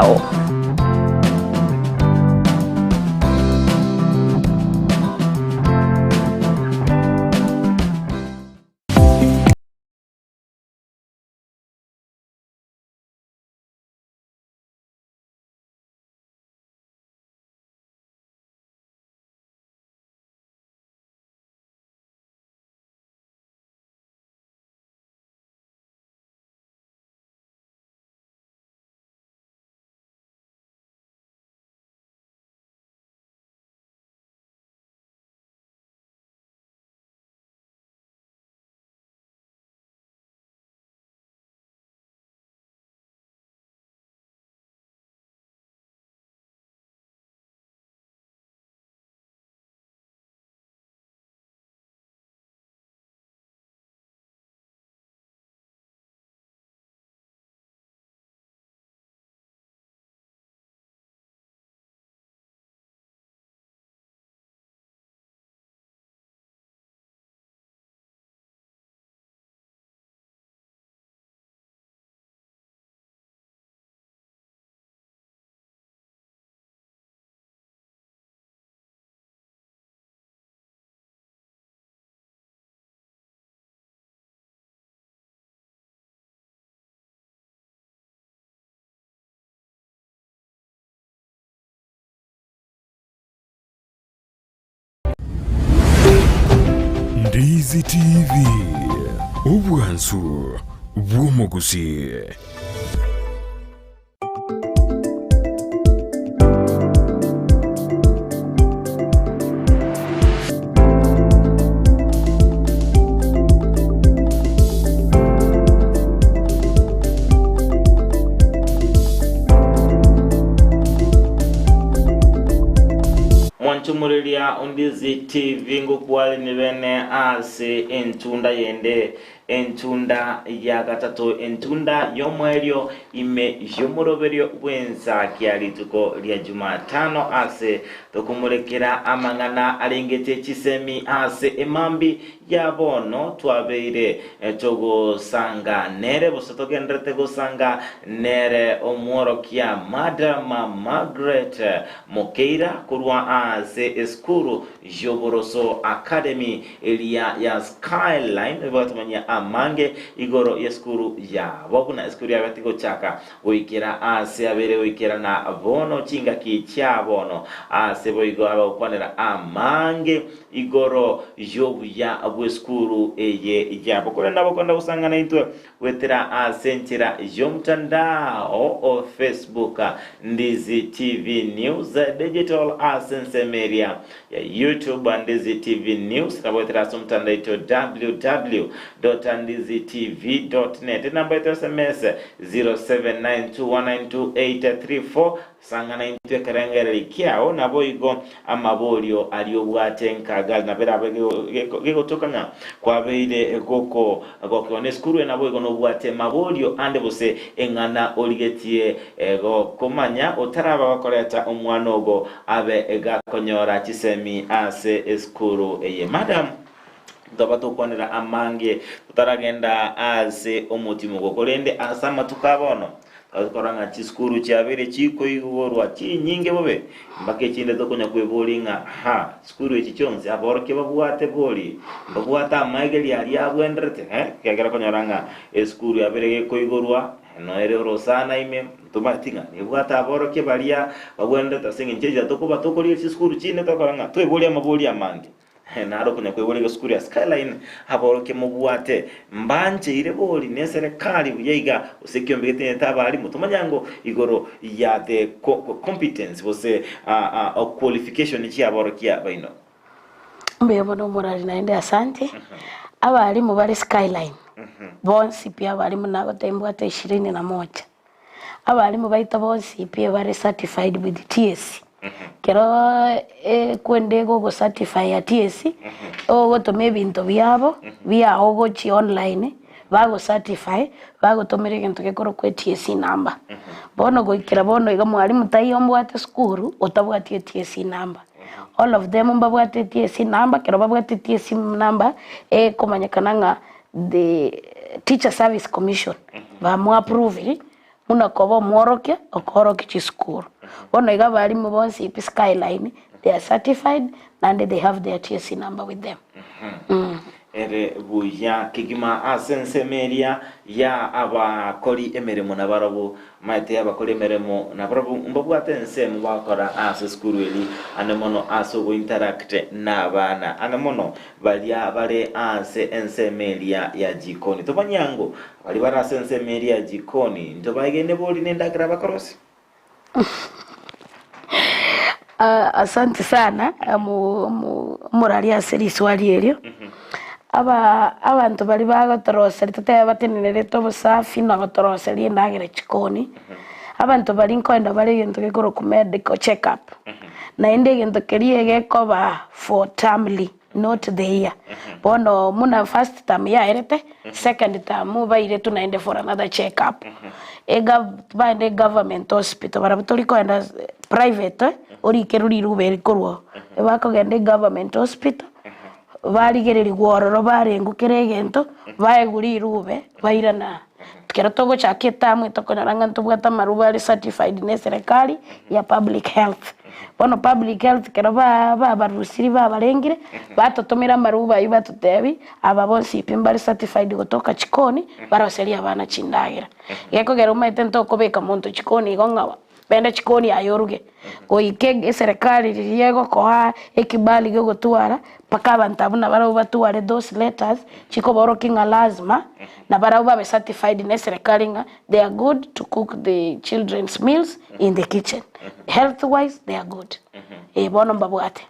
Ndizi TV, obwansu bw'omogusii. Mwanchumureria Ondizi TV ngokware nibene ase entunda yende Entunda ya gatato, entunda y'omoerio ime y'omoroberio bw'ensakia rituko ria Jumatano ase tokomorekera amang'ana arengete chisemi ase emambi ya bono twabeire togosanga nere gose togendererete gosanga nere omworokia Madam Margaret Mokeira korwa ase esukuru y'oboroso Academy Eria ya Skyline batomanyia amange igoro y'esukuru yabo, buna esukuru yabo tigochaka goikera aase abere goikera na bono chingaki chia bono, aase boigo abagokwanera amange igoro y'obuya bw'esukuru eye yabo. Korende nabo okwenda gosang'ana intwe goetera ase enchera y'omotandao o Facebook, Ndizi TV News Digital ase ensemo eria ya YouTube, Ndizi TV News, nabo goetera ase omotandao oito www.ndizitv.net. Enamba yaito ya SMS 0792192834. Sang'ana intwe ekerengererio kiao, naboigo amaborio aria obwate nkaga nabo erabe gegotoka ng'a kwabeire gokogokiwa nesukuru eye, naboigo nobwate maborio ande gose eng'ana origetie gokomanya otaraba gokoreta omwana ogo abe gakonyora chisemi ase esukuru eye. Madam, ntwaba tokwanera amange totaragenda ase omotimogo, korende ase amatuko a bono Tokora ng'a chisukuru chiabeire chikoigorwa chinyinge bobe, mpaka echinde tokonya kweboria ng'a, Ha, chisukuru echi chionsi aborokia babwate bori? Mbabwate amaegerio aria abwenderete? Eh, ekiagera okonyora ng'a esukuru yabeire gekoigorwa, noere orosana ime, ntomanyeti ng'a nebwate aborokia baria babwenerete ase eng'encho enchera tokoba tokorigia chisukuru chinde tokora ng'a tweborie amaborio amange. Naro konya kwegora egesukuru ya Skyline, aborokia mobwate mbancheire bori neserekari buya iga, gose ekiombe getenenete abalimu, tomanya ngo igoro ya the competence gose qualification chiaborokia baino. Mbuya mono omorari naende asante. Abalimu bare Skyline bonsi pi abalimu nagotebia mbwate ishirini na moja. Abalimu baito bonsi pi bare certified with TSC. Ekero ekwende egogo certify TSC, ogotoma ebinto biabo biago gochia online, bago certify, bagotomera egento gekorokwa eTSC number. Bono goikera bono iga mwalimu taiyo ombwate esukuru otabwati eTSC number. All of them mbabwate eTSC number, ekero babwate eTSC number, ekomanyekana ng'a the Teacher Service Commission bamo approviri buna koba omworokia okoorokia chisukuru. Bono iga abalimu bonsi pi Skyline they are certified naende they have their TSC number with them. Ere buya kegima ase ensemo eria ya abakori emeremo nabarabwo Omanyete abakori emeremo nabarabwo mbabwate ensemo bagokora ase esukuru eri, ande mono ase ogointeract nabana, ande mono baria bare ase ensemo eria ya jikoni. Tomanye ango baria bare ase ensemo eria ya jikoni ntobaegene bori nendagera bakorosia? Asante sana omorari ase riswali erio. Abanto baria bagotoroseria totebe batenenerete obosafi na gotoroseria endagera chikoni, abanto baria nkoenda bare egento gekorokwa medical check up, naende egento keria gekoba for termly not the year. Bono buna first term yaerete, second term bairetwe naende for another check up. Baende government hospital barabwo tori koenda private orikerwe rirube eri korwa oo, bakogenda egovernment hospital. Barigererigwe ororo barengwe kera egento, baegwe rirube, bairana. Ekero togochaka etamu tokonyora ng'a ntobwate amarube are certified na eserekari ya public health. Bono public health ekero ba babarusirie babarengire, batotomera amarube aywo batotebia, aba bonsi pi mbare certified gotoka chikoni, baroserie abana chindagera. Gekogera omanyete ntokobeka monto chikoni igo ng'a Benda chikoni aye oruge, goika eserekari riria egokoa ekibali giogotwara, mpaka abanto abwo nabarabwo batware those letters chikoborokia ng'a lazima nabarabwo babe certified na eserekari ng'a they are good to cook the children's meals in the kitchen, health wise they are good, eh bono mbabwate.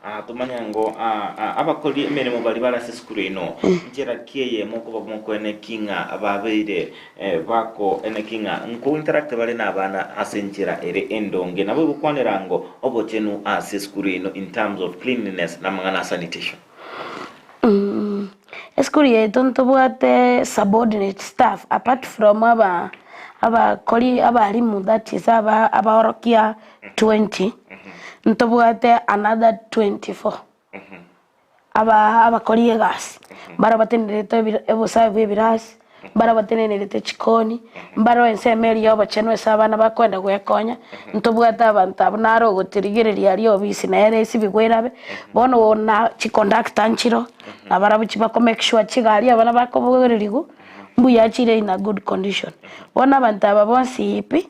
Ah, tomanye ngo ah, ah, abakori emeremo baria bare ase esukuru ino, nchera ki eyemo okoba mokoeneki ng'a babeire eh, bakoeneki ng'a nko-interact bare nabana ase enchera ere endonge, nabo egokwanera ngo obochenu ase esukuru ino in terms of cleanliness na amang'ana a sanitation. Esukuru yaito ntobwate subordinate staff apart from aba abakori abalimu that is aba abaorokia 20, ntobwate another 24 aba abakori egasi, mbaro batenenerete ebira obosafi bwa ebirasi, mbaro batenenerete chikoni, mbaro ensemo eria ya obochenu ase abana bakoenda goekonya, ntobwate abanto abwo naro ogotorigereria aria obisi nere esibigwe erabe, bono na chiconductor nchiro, nabarabwo chibako make sure chigari abana bakobogererigwa, mbuya chire in a good condition. Bono abanto aba bonsi pi.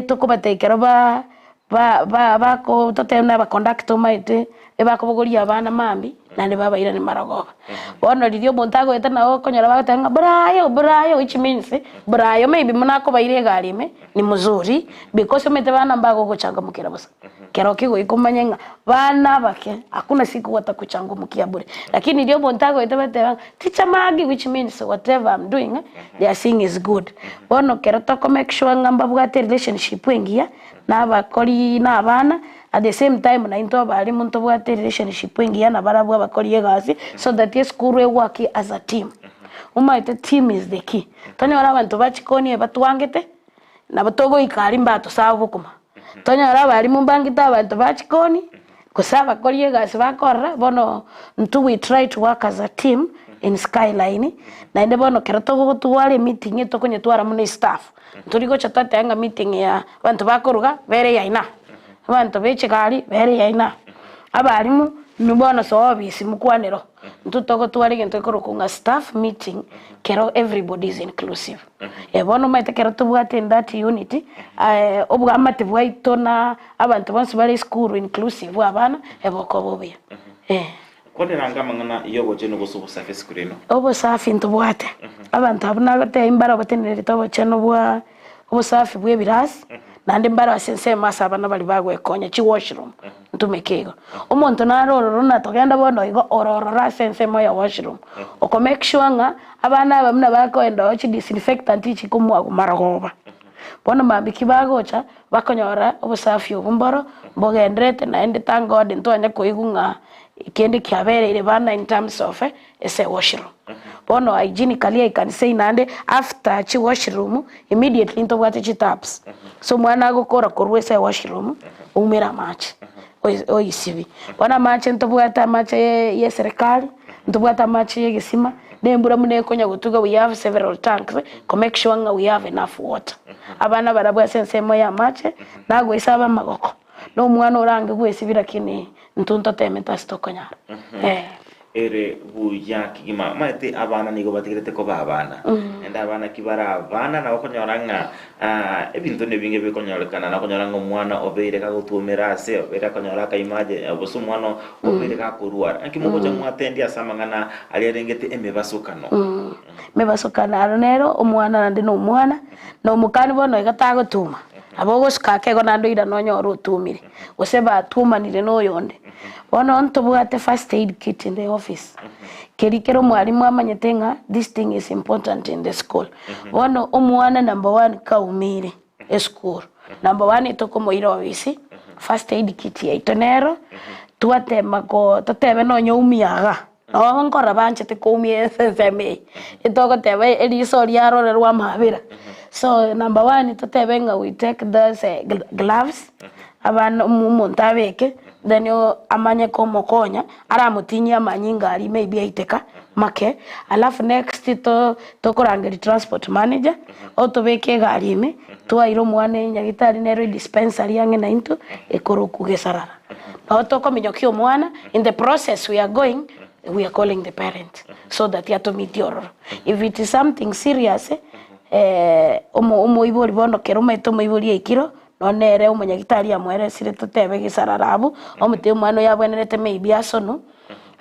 Tokobatebia ekero ba ba ba bako totebe buna abaconductor omanyete ebakobogoria abana mambia, Naende babairane marogoba. Bono riria omonto agoeta nabo okonyora bagoteba ng'a Brayo, Brayo, which means Brayo maybe buna akobaira egari ime ni mzuri because omanyete bana mbagogochangamukera bosa. Kero kegoika omanye ng'a bana abake hakuna siku watakuchangamukia bure. Lakini riria omonto agoeta bateba ng'a teacher Maggie which means whatever I'm doing they are seeing is good. Bono kero toko make sure ng'a mbabwate relationship engiya na abakori na abana At the same time naintwe abalimu ntobwate relationship engiya nabarabwo abakori egasi so that esukuru egwake as a team. Omanyete team is the key. Tonyore abanto ba chikoni ebatwangete, nabo togoika aria mbatosabe obokima. Tonyore abalimu mbangete abanto ba chikoni, gose abakori egasi bakorora, bono intwe we try to work as a team in Skyline, naende bono ekero togotwara emeeting etokonyetwara buna estaff. Ntori gocha twateba ng'a meeting ya abanto bakoruga bere yaina, abanto be chigari bere yaina, abalimu inwe bono soa ofisi mokwanere oo. Intwe togotwara egento gekorokwa ng'a staff meeting kero everybody is inclusive. Eh bono omanyete ekero tobwate in that unity, obwamate bwaito na abanto bonsi bare esukuru inclusive abana, ebokoba obuya, eh. Kwanera amang'ana y'obochenu gose obosafi esukuru eno. Obosafi ntobwate. Abanto abwo nagotebia mbare obotenenerete obochenu bwa obosafi bwa ebirasi, naende mbare ase ensemo ase abana baria bagwekonya chi washroom, ntumeke igo. Omonto nare ororo na togenda bono igo ore ororo ase ensemo ya washroom, oko make sure ng'a abana aba buna bakoenda oo chi disinfectant chikomwagwa marogoba. Bono mambia ki bagocha, bakonyora obosafi obwo mboro mbogendererete naende thank God ntwanya koigwa ng'a kende kiabereire bana in terms of ase washroom. Bono hygienically I can say naende after chi washroom immediately ntobwate chi taps. So omwana agokora korwa ase washroom oumere amache oisibie. Bono amache ntobwate amache ya eserekari, ntobwate amache ya egesima, na embura buna ekonya gotuga we have several tanks ko make sure ng'a we have enough water. Abana barabwo ase ensemo ya amache, nagoisaba amagoko, na omwana orange gwesibia lakini intwe ntotemete ase tokonyara eh. Ere buya kegima. Omanyete abana nigo batigerete koba abana, naende abana ki bare abana nabo okonyora ng'a ebinto nebinge bikonyorekana, na okonyora ng'a omwana obeire gagotwomera ase, obeire akonyora akaimaje, gose omwana obeire gakorwara. Naki mogocha mwatendia ase amang'ana aria arengete emebasokano. Emebasokano aro nero omwana naende na omwana, na omokani bono iga tagotuma, nabo ogosuka ake igo naende oirane onyore otumire, gose batwomanire na oyonde. Bono ntobwate first aid kit in the office, keria kera omwalimu amanyete ng'a this thing is important in the school. Bono omwana number one kaumire esukuru, number one tokomoira ofisi, first aid kit yaito nero, twatema ko totebe nonye oumia igaa, nabo nkorora banchete koumia ase ensemo eye, etogoteba eriso riarore rwa amabera. So number one totebe ng'a we take those gloves, abana omonto abeke, then amanye komokonya, aramotinyie amanyinga aria maybe aiteka make, alafu next to tokorangeria transport manager, otobeke egari ime, twaira omwana nyagetari nero edispensary ang'e naintwe, ekorokwa Gesarara. Nabo tokominyokia omwana, in the process we are going, we are calling the parent, so that atomitie ororo. If it is something serious, omo omoibori bono kero omanyete omoibori aikire, Nonya nere omonyagitari amoeresire totebe gesarara abwo, omotebie omwana oyo abwenerete maybe asonwe,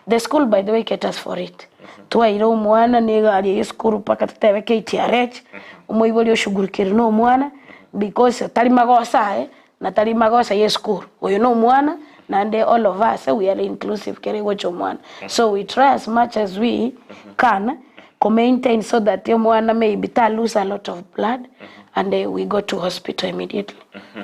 the school by the way caters for it. Twaira omwana na egari eye esukuru mpaka totebe KTRH, omoibori oshughulikire na omwana, because tari magoso aye, na tari magoso ya esukuru, oyo na omwana naende all of us we are inclusive kere gocha omwana. So we try as much as we can, ko maintain so that omwana maybe ta lose a lot of blood and we go to hospital immediately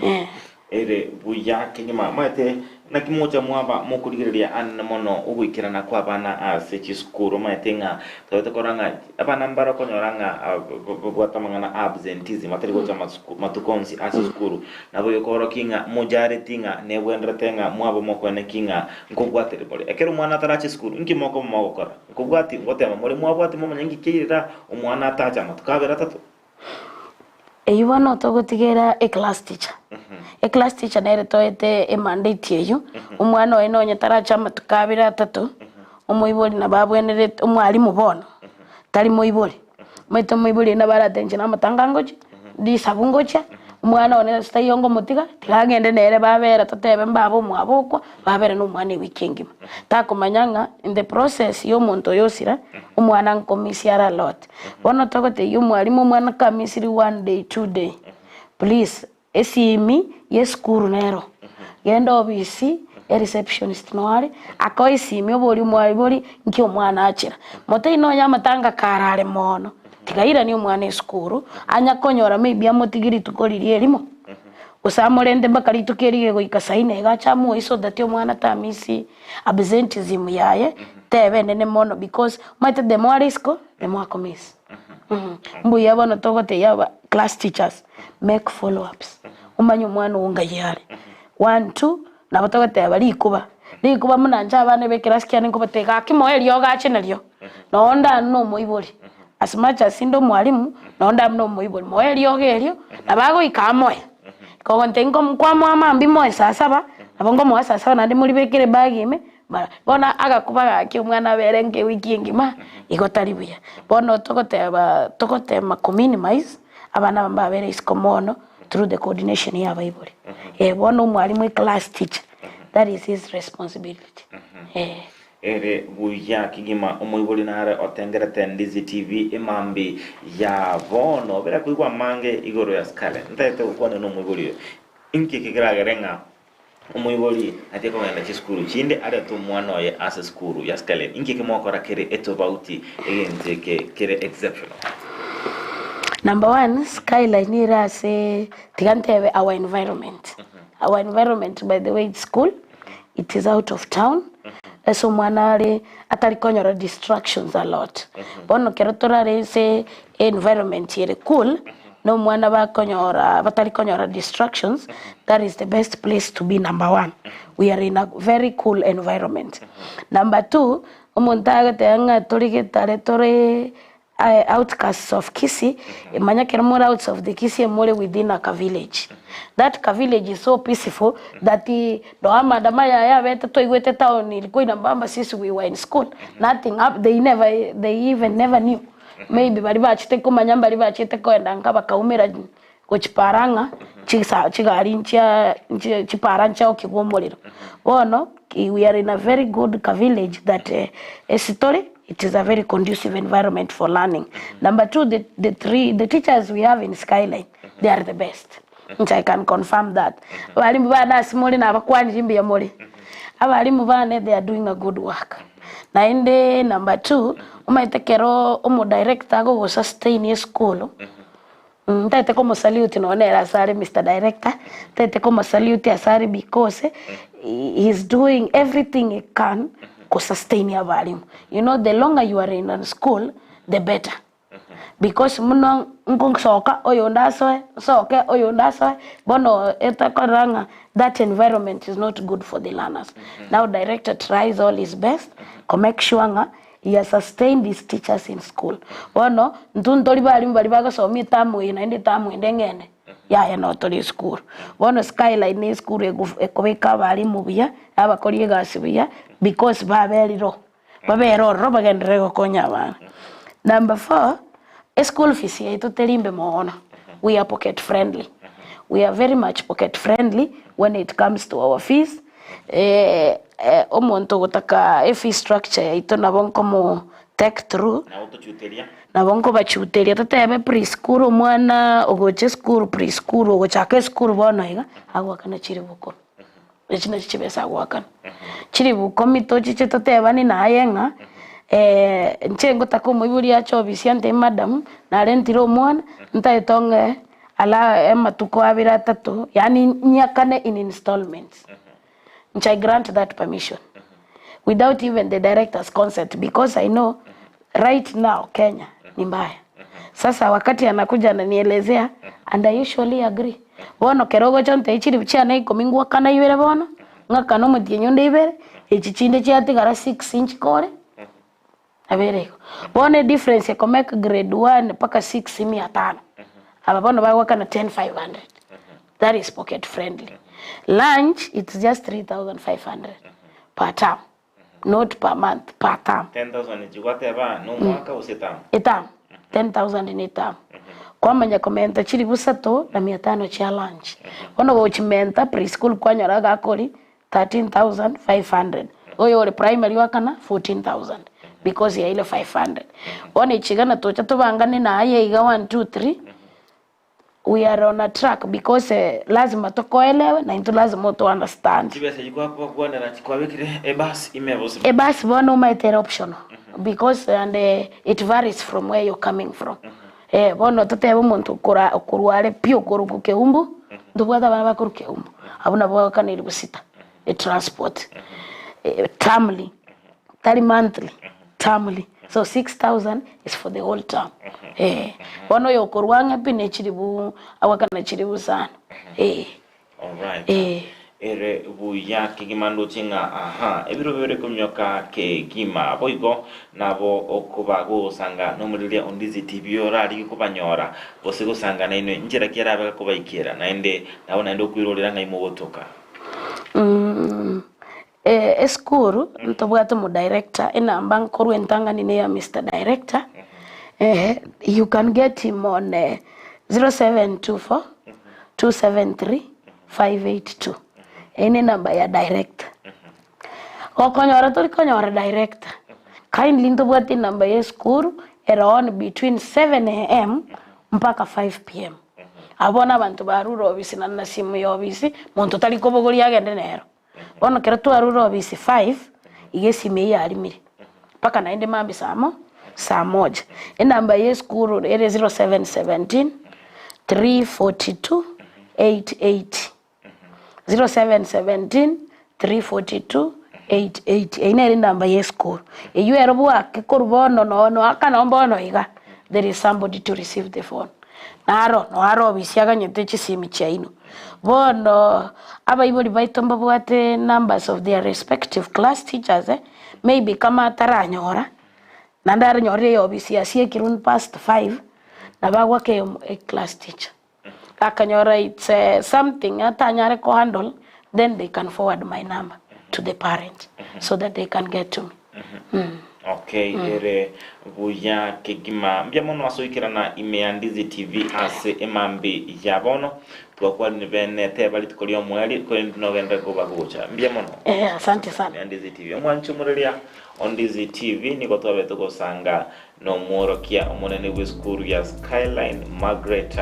eh. Ere buya kegima. Omanyete naki mogocha mwaba mokorigereria anene mono ogoikerana kw'abana ase chisukuru. Omanyete ng'a tobete korora ng'a abana mbare okonyora ng'a babwate amang'ana a absenteeism batari gocha matuko onsi ase esukuru. Nabo egokorokia ng'a mojareti ng'a nebwenerete ng'a mwaba mokoeneki ng'a nkobwatere more. Ekero omwana ataracha esukuru inki mokoba mogokora? Nkobwati ngotema more mwabwati momanye nki kiairera omwana atache amatuko abere atato. Eyio bono togotigera eclass teacher. Eclass teacher nere toete emandate eyio, omwana oye nonye tarache amatuko abere atato, omoibori nabo abwenerete omwalimu bono, tari moibori. Omanyete omoibori oyio nabo aratebe inche namotanga ngochia, risabu ngochia, Omwana one ase taiyo ngomotiga, tiga agende nere babera totebe mbaba omwabo okwa, babere na omwana ewiki engima. Takomanya ng'a in the process ya omonto oyo osira, omwana nkomisia are a lot. Bono togotebia omwalimu omwana kamisiri one day, two day, please esimi ya esukuru nero, genda obisi ereceptionist noo are, akoe esimi oborie omwalimu nki omwana achera. Motebie nonye amatanga karare mono. Tiga airanie omwana esukuru, anya konyora maybe amotige rituko riria erimo, gose amorente mpaka rituko erio gegoika saa ine iga ache amoe so that omwana tamisi absenteeism yaye tebe enene mono because omanyete the more are isiko, the more akomiss. Mbuya bono togotebia aba class teachers, make follow ups, omanye omwana oo ngai are, one, two, nabo togoteba rikuba, rikuba buna inche abana ba ekerasi kiane nkobatebia gaki moe eriogo ache nario, nonye ndane na omoibori, as much as inde omwalimu, nonye ndane na omoibori, moe eriogo erio, nabo agoika amoe, kogontebia nko nkwamoa mambia moe saa saba, nabo nkomoa saa saba naende moribekere ebag ime, mara bono agakuba gaki omwana abere nka ewiki engima, igo tari buya. Bono togoteba togotema kominimize, abana aba mbabere isiko mono. through the coordination ya abaibori. Eh, bono omwalimu e class teacher, that is his responsibility. Eh. Ere buya kegima omoibori nare otengerete Ndizi TV emambi ya bono bera koigwa amange igoro ya Scarlett. Ntagete gokwana nomoibori oyo. Inki eke keragere ng'a omoibori atige kogenda chisukuru chinde arete omwana oye ase esukuru ya Scarlett? Inki eke mogokora kere etofauti egento eke kere exceptional? Number one, skyline ere ase tiga ntebe our environment. Our environment by the way it's cool, it is out of town, ase omwana are atari konyora distractions a lot. Bono ekero torare ase environment ere cool, na omwana bakonyora batari konyora distractions, that is the best place to be number one. We are in a very cool environment. Number two, omonto agoteba ng'a tore getare tore outcasts of Kisii, manya ekero more outs of the Kisii more within a ka village. That ka village is so peaceful that no amaandamano aya abete twaigwete town ilikuwa inabamba since we were in school, nothing hap they never they even never knew. Maybe baria bachete komanya mbaria bachete koenda nka bakaumera gochipara ng'a chisa chigari nchia nchi chipara nchiaokigwa omorero. Bono we are in a very good ka village that ase tore it is a very conducive environment for learning. Number two the the three the teachers we have in Skyline they are the best. Inche I can confirm that. Abalimu bane ase more nabakwanire mbuya more. Abalimu bane they are doing a good work. Naende number two, omanyete ekero omodirector agogosustain esukuru, Ntagete komosalute nonya nere ase are Mister Director, ntagete komosalute ase are because he is doing everything he can kosustain abalimu. You know the longer you are in a school the better because buna nkosoka oyonde asoe, nsoke oyonde asoe, bono etakorora ng'a that environment is not good for the learners. Now director tries all his best ko make sure ng'a He has sustained his teachers in school. Bono, intwe ntori barimu baria bagosomia etamu eye naende etamu ende ng'ende, yaya noo tore esukuru. Bono Skyline na esukuru ekobeka abarimu buya, abakori egasi buya, because baberire oo, babere ororo bagenderere gokonya abana. Number four, eschool fees yaito teri mbe mono, we are pocket friendly, we are very much pocket friendly when it comes to our fees. Omonto ogotaka efee structure yaito nabo nkomo take through, nabo nkobachuteria totebe preschool omwana ogocha esukuru preschool ogochaka esukuru bono iga, agoakana chilifu ikomi, echi nachio chibesa agoakana. Chilifu ikomi tochiche totebani naye ng'a inche ngotaka omoibori ache ofisi antebie madam, narentire omwana, ntagete ong'e Ala amatuko abere atato, yaani nyiakane in installments. Inche I grant that permission without even the director's consent because I know right now Kenya ni mbaya. Sasa wakati anakuja ananielezea and I usually agree. Bono kero ogocha ontebie chilifu chiane ikomi ngwakana ibere bono, ng'akane omotienyi onde ibere, echi chinde chiatigara six nchikore. Nabere igo. Bono edifference ekomeka grade one mpaka six mia tano. Aba bono bagoakana 10500. That is pocket friendly. Lunch it's just 3500 per term, not per month, per term. 10,000 echi gwateba nomwaka gose eterm? Eterm, 10,000 ne eterm. Kwamanya komenta chilifu isato na mia tano chia lunch. Bono gochimenta preschool kwanyora gakori 13,500. Oyo ore primary oakana 14,000 because ya ile 500. Bono echi iga natocha tobangane na aye iga one two three, we are on a track because lazima tokoelewe na intwe lazima oto understand. Chibesa echi kwakwanera kwabekire ebus ime gose? Ebus bono omanyete ere optional because and it varies from where you're coming from. Eh, bono totebe omonto okora okorwa are pi okorokwa Keumbu, ntobwate abana bakorwa Keumbu, abwo nabo bagokaneriwa sita, etransport, termly, tari monthly, termly, so 6000 is for the whole term, eh. Bono oyo okorwa ang'e pi ne chilifu agoakana chilifu sana, eh. Alright. Eh. Ere buya kegima ndoche ng'a aha, ebiro bibere kominyoka kegima. Boigo nabo okoba gogosanga nomoriria ondizi tibio orarigie kobanyora, gose gosanga nainwe nchera ki arabe gakobaikera, naende nabo naende okwirorera ng'ai mogotoka. Mm, eh, esukuru ntobwate omodirector, enamba nkorwa entang'ani neya Mister Director, eh, you can get him on 0724 273 582 Eyio ne enamba ya director. Gokonyora tori konyora director, kindly ntobwate enamba ya esukuru ere on between 7am mpaka 5pm. Abwo bono abanto barure obisi naende na simu ya obisi, monto tari kobogoria agende nero. Bono ekero twarure obisi 5, iga esimu eyio yarimire, mpaka naende mambia saa mo saa moja. Enamba ya esukuru ere 0717 342 880, 0717 342 880, eyio nere enamba ya esukuru. Eyio ero bwake korwa bono no noaka nonye bono iga, there is somebody to receive the phone. Naro noaro obisi aganyete chisimi chiaino. Bono abaibori baito mbabwate numbers of their respective class teachers maybe kama ataranyora, naende aranyorire eye obisi yasiekirwe past five, nabo agoaka eyomo eclass teacher. Akanyora it's something atanyare ko handle, then they can forward my number to the parent so that they can get to me. Okay, ere buya kegima. Mbuya mono ase oikerana ime ya Ndizi TV ase emambi ya bono. Twakwanire bene teba rituko ri'omoerio, korende nogenderere koba gocha. Mbuya mono. Eh, asante sana. Ya Ndizi TV. Omwanchi omoreria o Ndizi TV nigo twabete gosanga Nomworokia omonene bw'esukuru ya Skyline Margaret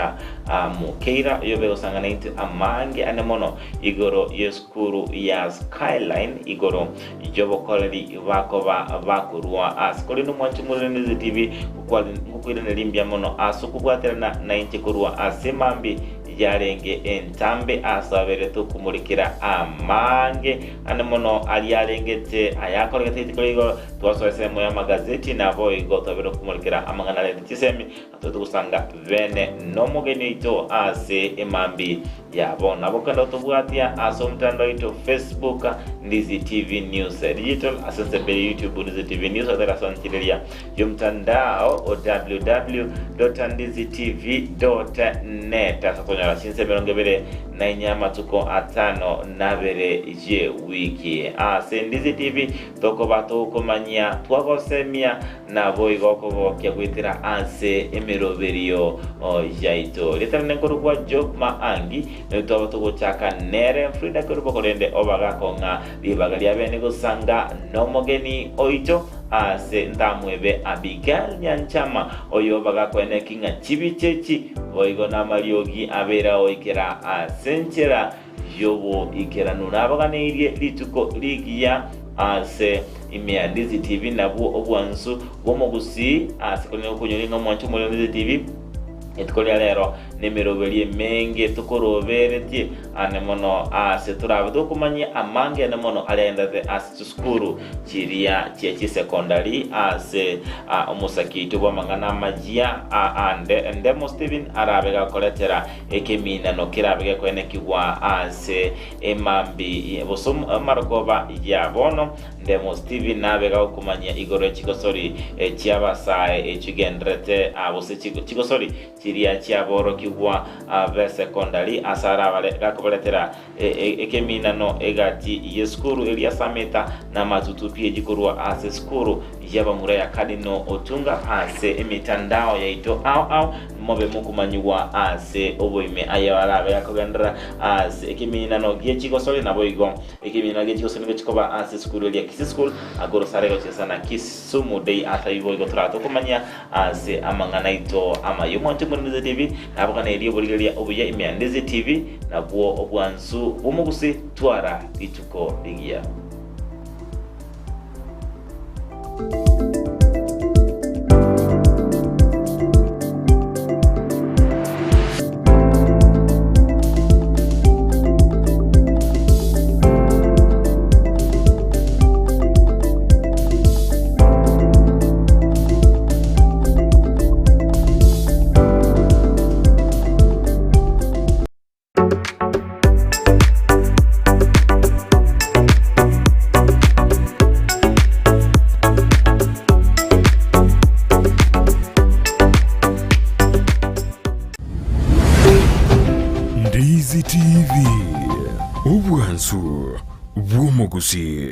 Mukeira oyobe gosanga naintwe amange ane mono igoro y'esukuru ya Skyline igoro y'obokoreri bakoba bakorua ase korende omwanche omorende TV ngokoiraneria mbuya mono ase okobwaterana nainche korwa ase mambi yarenge entambe ase abere tokomorikera amange ane mono aria arengete ayakoregete rituko rigoro Twasoa ensemo y'amagazeti, naboigo twabire komorikera amang'ana arente chisemi, na tobe togosanga bene nomogeni oito ase emambi ya bono. Nabo kende otobwatia ase omotandao oito Facebook, Ndizi TV News Digital, ase ensemo ya YouTube, Ndizi TV News, otari ase enchireria y'omotandao o www.ndizitv.net ase okonyora chinsa 24 amatuko atano na abere y'ewiki. Ase Ndizi TV Tokoba tokomanyia, twagosemia, naboigo okogokia goetera ase emeroberio yaito. Rieta rinde nkorokwa Job Maangi, nario twaba togochaka nere Frida Kerubo korende oba gakong'a ribaga ria bene gosanga nomogeni oito ase ntamwebe Abigail Nyanchama oyo oba gakoeneki ng'a chibicha echi boigo namariogi abeire agoikera ase enchera y'oboikeranu. Nabaganeirie rituko rigiya ase ime ya Ndizi TV nabwo obwansu bw'omogusii ase korende gokonyora ng'a omwanche omorero Ndizi TV rituko ria rero nemeroberi emenge tokoroberetie ane mono ase torabe tokomanyia amange ane mono aria agendete ase chisukuru chiria chia chisekondari ase omosaki oito bw'amang'ana amayia ande Ndemo Stephen arabe gakoretera Ekeminano kerabe gekoenekigwa ase emambi gose amarogoba ya bono. Ndemo Stephen nabe gagokomanyia igoro ye chigosori chi'abasae echigendererete gose chigosori chiria chiaborokigwa b'esekondari ase arabare gakobaretera ekeminano egati y'esukuru eria Sameta na amatutu PH korwa ase esukuru. Y'abamura ya Cardinal Otunga ase emetandao yaito ao ao mobe mokomanyigwa ase oboime aye arabe gakogenderera ase ekeminano gie chigosori naboigo ekeminano gie chigosori nigo chikoba ase esukuru eria Kisii School agorosare gochesa na Kisumu Day ase ayio boigo torabe tokomanyia ase amang'ana aito amaya omwancho omore Ndizi TV naboganerie oborigereria obuya ime ya Ndizi TV nabwo obwansu bw'omogusi twara rituko rigiya. Ndizi TV, obwansu bw'omogusii.